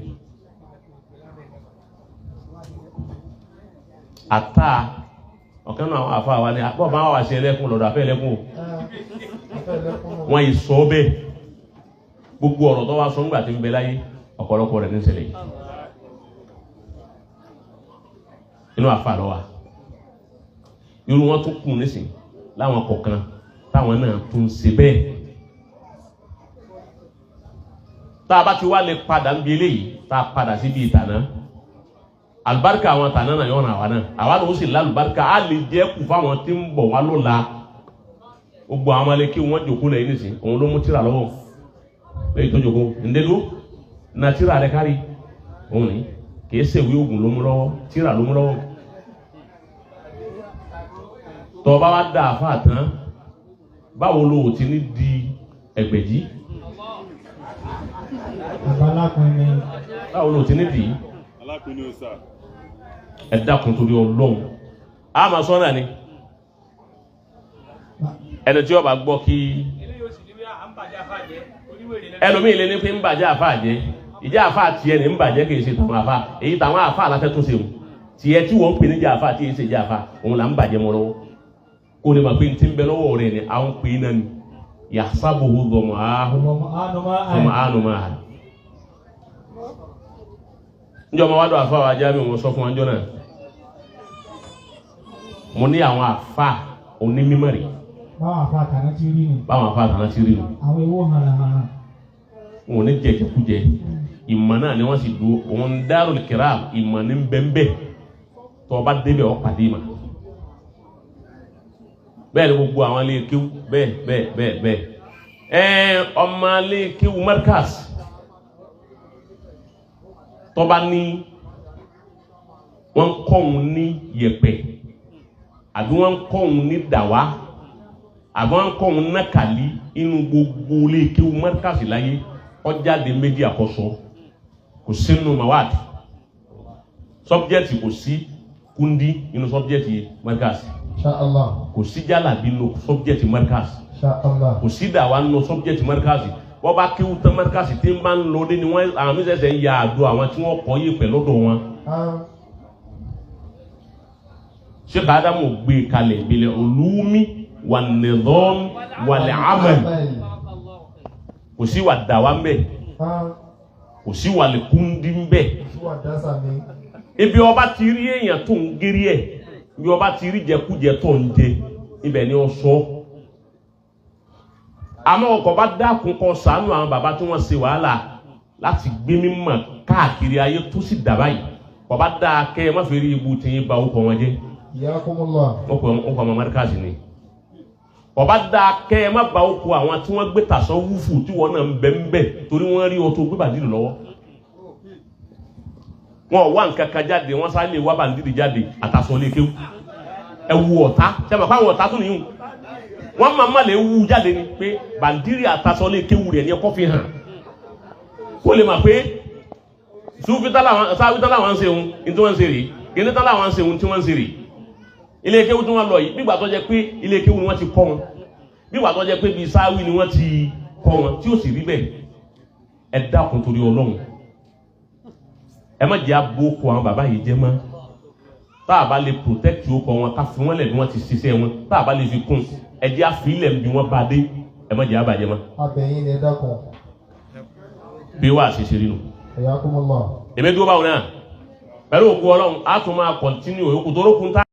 Àtà ọ̀kan náà àwọn àfa wa ni àpọ̀ bá wà sí ẹlẹ́kùn lọ́dọ̀ àfẹ́ ẹlẹ́kùn o. Wọ́n yìí sọ bẹ́ẹ̀ gbogbo ọ̀rọ̀ tó wá sọ ńgbà tí ń bẹ láyé ọ̀pọ̀lọpọ̀ rẹ̀ ní ṣẹlẹ̀ yìí. Inú àfa lọ wa. Irú wọn tún kù nísìn láwọn kọ̀ọ̀kan táwọn náà tún ń ṣe bẹ́ẹ̀. Tá a bá ti wá lè padà ń bi eléyìí tá a padà síbi ìtànà alibarika àwọn tànà náà yọ̀nà àwa náà àwa ló sì lálùbáríkà á lè jẹ́ kù fáwọn tí ń bọ̀ wá lọ́la. Gbogbo àwọn alẹ́ kí wọ́n jòkó lẹ́yìn nísìn òun ló mú tírà lọ́wọ́ lẹ́yìn tó jòkó ǹdẹ́dó na tírà rẹ kárí òun ni kì í ṣèwé oògùn ló mú lọ́wọ́ tírà ló mú lọ́wọ́. Tọ́ bá wá dá àfa tán báwo lo ò ti ní di ẹgbẹ̀jì? Àbálápin ni. Báwo ló ti ní dì í? Alápinni òòsà. Ẹ dákun torí Ọlọ́run, a máa sọ náà ni ẹni tí ó bá gbọ́ kí ẹlòmíì lé ní pé ń bàjẹ́ àfa jẹ́ ìjẹ́ àfa tiẹ̀ ní ń bàjẹ́ kì í ṣe tàwọn àfa èyí tàwọn àfa aláfẹ́ tó ṣe o tiẹ̀ tí wọ́n ń pè ní jẹ́ àfa tí èyí ṣe jẹ́ àfa òun là ń bàjẹ́ mọ́ lọ́wọ́ kó lè mọ̀ pé ní ti ń bẹ lọ́wọ́ rẹ̀ ni àwọn pè é náà ni yàtsábòhó gọmọ áhùn gọmọ áhùn máa hà. Njẹ́ ọmọ wa dọ̀ àfa wa jábí wọn sọ fún wa njọ́ náà mo ní àwọn àfa onímọ̀ rẹ̀. Báwọn àfa àtàná ti rí ni. Báwọn àfa àtàná ti rí ni. Àwọn ewo hànàhànà. Wọn ò ní jẹjẹkújẹ ìmọ̀ náà ni wọ́n sì dúró òun Darul Kiram ìmọ̀ ní bẹ́ńbẹ́ tó o bá débẹ̀ ọ́ pàdé ìmọ̀ bẹ́ẹ̀ ni gbogbo àwọn ilé kéwú bẹ́ẹ̀ bẹ́ẹ̀ bẹ́ẹ̀ bẹ́ẹ̀ ẹ ọmọ ilé kéwú Markaz tó bá ní wọ́n kọ́ òun ní yẹ̀pẹ̀ àbí wọ́n kọ́ òun ní dàwá àbí wọ́n kọ́ òun nákàlí inú gbogbo ilé kéwú Markaz láyé ọjáde méjì àkọsọ kò sínú mawad sọbjẹti kò sí kundi inú sọbjẹti Markaz. Insha Allah. Kò sí jálàbí nínú sọbjẹti Markaz. Insha Allah. Kò sí dàwa nínú sọbjẹti Markaz. Wọ́n bá kéwú tán Markaz tí ń bá ń lọ dé ni wọ́n àwọn mísẹ̀sẹ̀ ń ya àdó àwọn tí wọ́n kọ́ yé pẹ̀ lọ́dọ̀ wọn. Sheikh Adamu gbé kalẹ̀ bil ulumi wan nizam wal amal kò sí wà dàwa ń bẹ̀ kò sí wà lè kúndí ń bẹ̀. Ibi ọba ti rí èèyàn tó ń gérí ẹ̀ ibi ọba ti rí jẹkújẹ tó ń jẹ ibẹ̀ ni ó sọ. Àmọ́ ọkọ̀ bá dákun kọ ṣàánú àwọn bàbá tí wọ́n ṣe wàhálà láti gbé mímọ̀ káàkiri ayé tó sì dà báyìí ọba dáa kẹ́ ẹ má fi rí ibu tí yín ba orúkọ wọn jẹ́. Wọ́n kọ́ ọmọ Markaz ni ọba dáa kẹ́ ẹ má ba orúkọ àwọn tí wọ́n gbé tàṣọ wúfù tí wọ́n náà ń bẹ ń bẹ torí wọ́n rí ọtún gbé bàdìrì lọ́wọ́. Wọn ò wá nǹkan kan jáde wọ́n sáré lè wá bàndìrì jáde àtàṣọ lè kéwù ẹ wu ọ̀tá ṣe àmọ́ àwọn ọ̀tá tún nìyún wọ́n máa má lè wú jáde ni pé bàndìrì àtàṣọ lè kéwù rẹ̀ ní ẹkọ́ fi hàn kó lè mà pé sáwítán làwọn ń ṣe òun ní tí wọ́n ń ṣe rèé kìnìún làwọn ń ṣe òun tí wọ́n ń ṣe rèé ilé kéwù tí wọ́n lọ yìí bí ìgbà tó jẹ́ pé ilé kéwù ni wọ́n ti kọ́ wọn bí ìgbà tó jẹ́ pé bíi sáwí ni wọ́n ti kọ́ wọn tí ó sì rí bẹ́ẹ̀. Ẹ dákun torí Ọlọ́run ẹ má jẹ́ abókò àwọn bàbá yìí jẹ́ mọ́. Tá a bá lè protect okọ̀ wọn ká fi wọ́n lẹ̀ bí wọ́n ti ṣiṣẹ́ wọn tá a bá lè fi kún ẹ jẹ́ àfilẹ̀ bí wọ́n bá dé ẹ má jẹ́ àbàjẹ́ mọ́. Abẹ́yìn ni ẹ dákun. Bí wàá ṣe ṣe rí nu. Hayyakumullah. Èmi dúró báwọn náà pẹ̀lú ògùn Ọlọ́run á tún máa continue òyòkù tó rókun tá.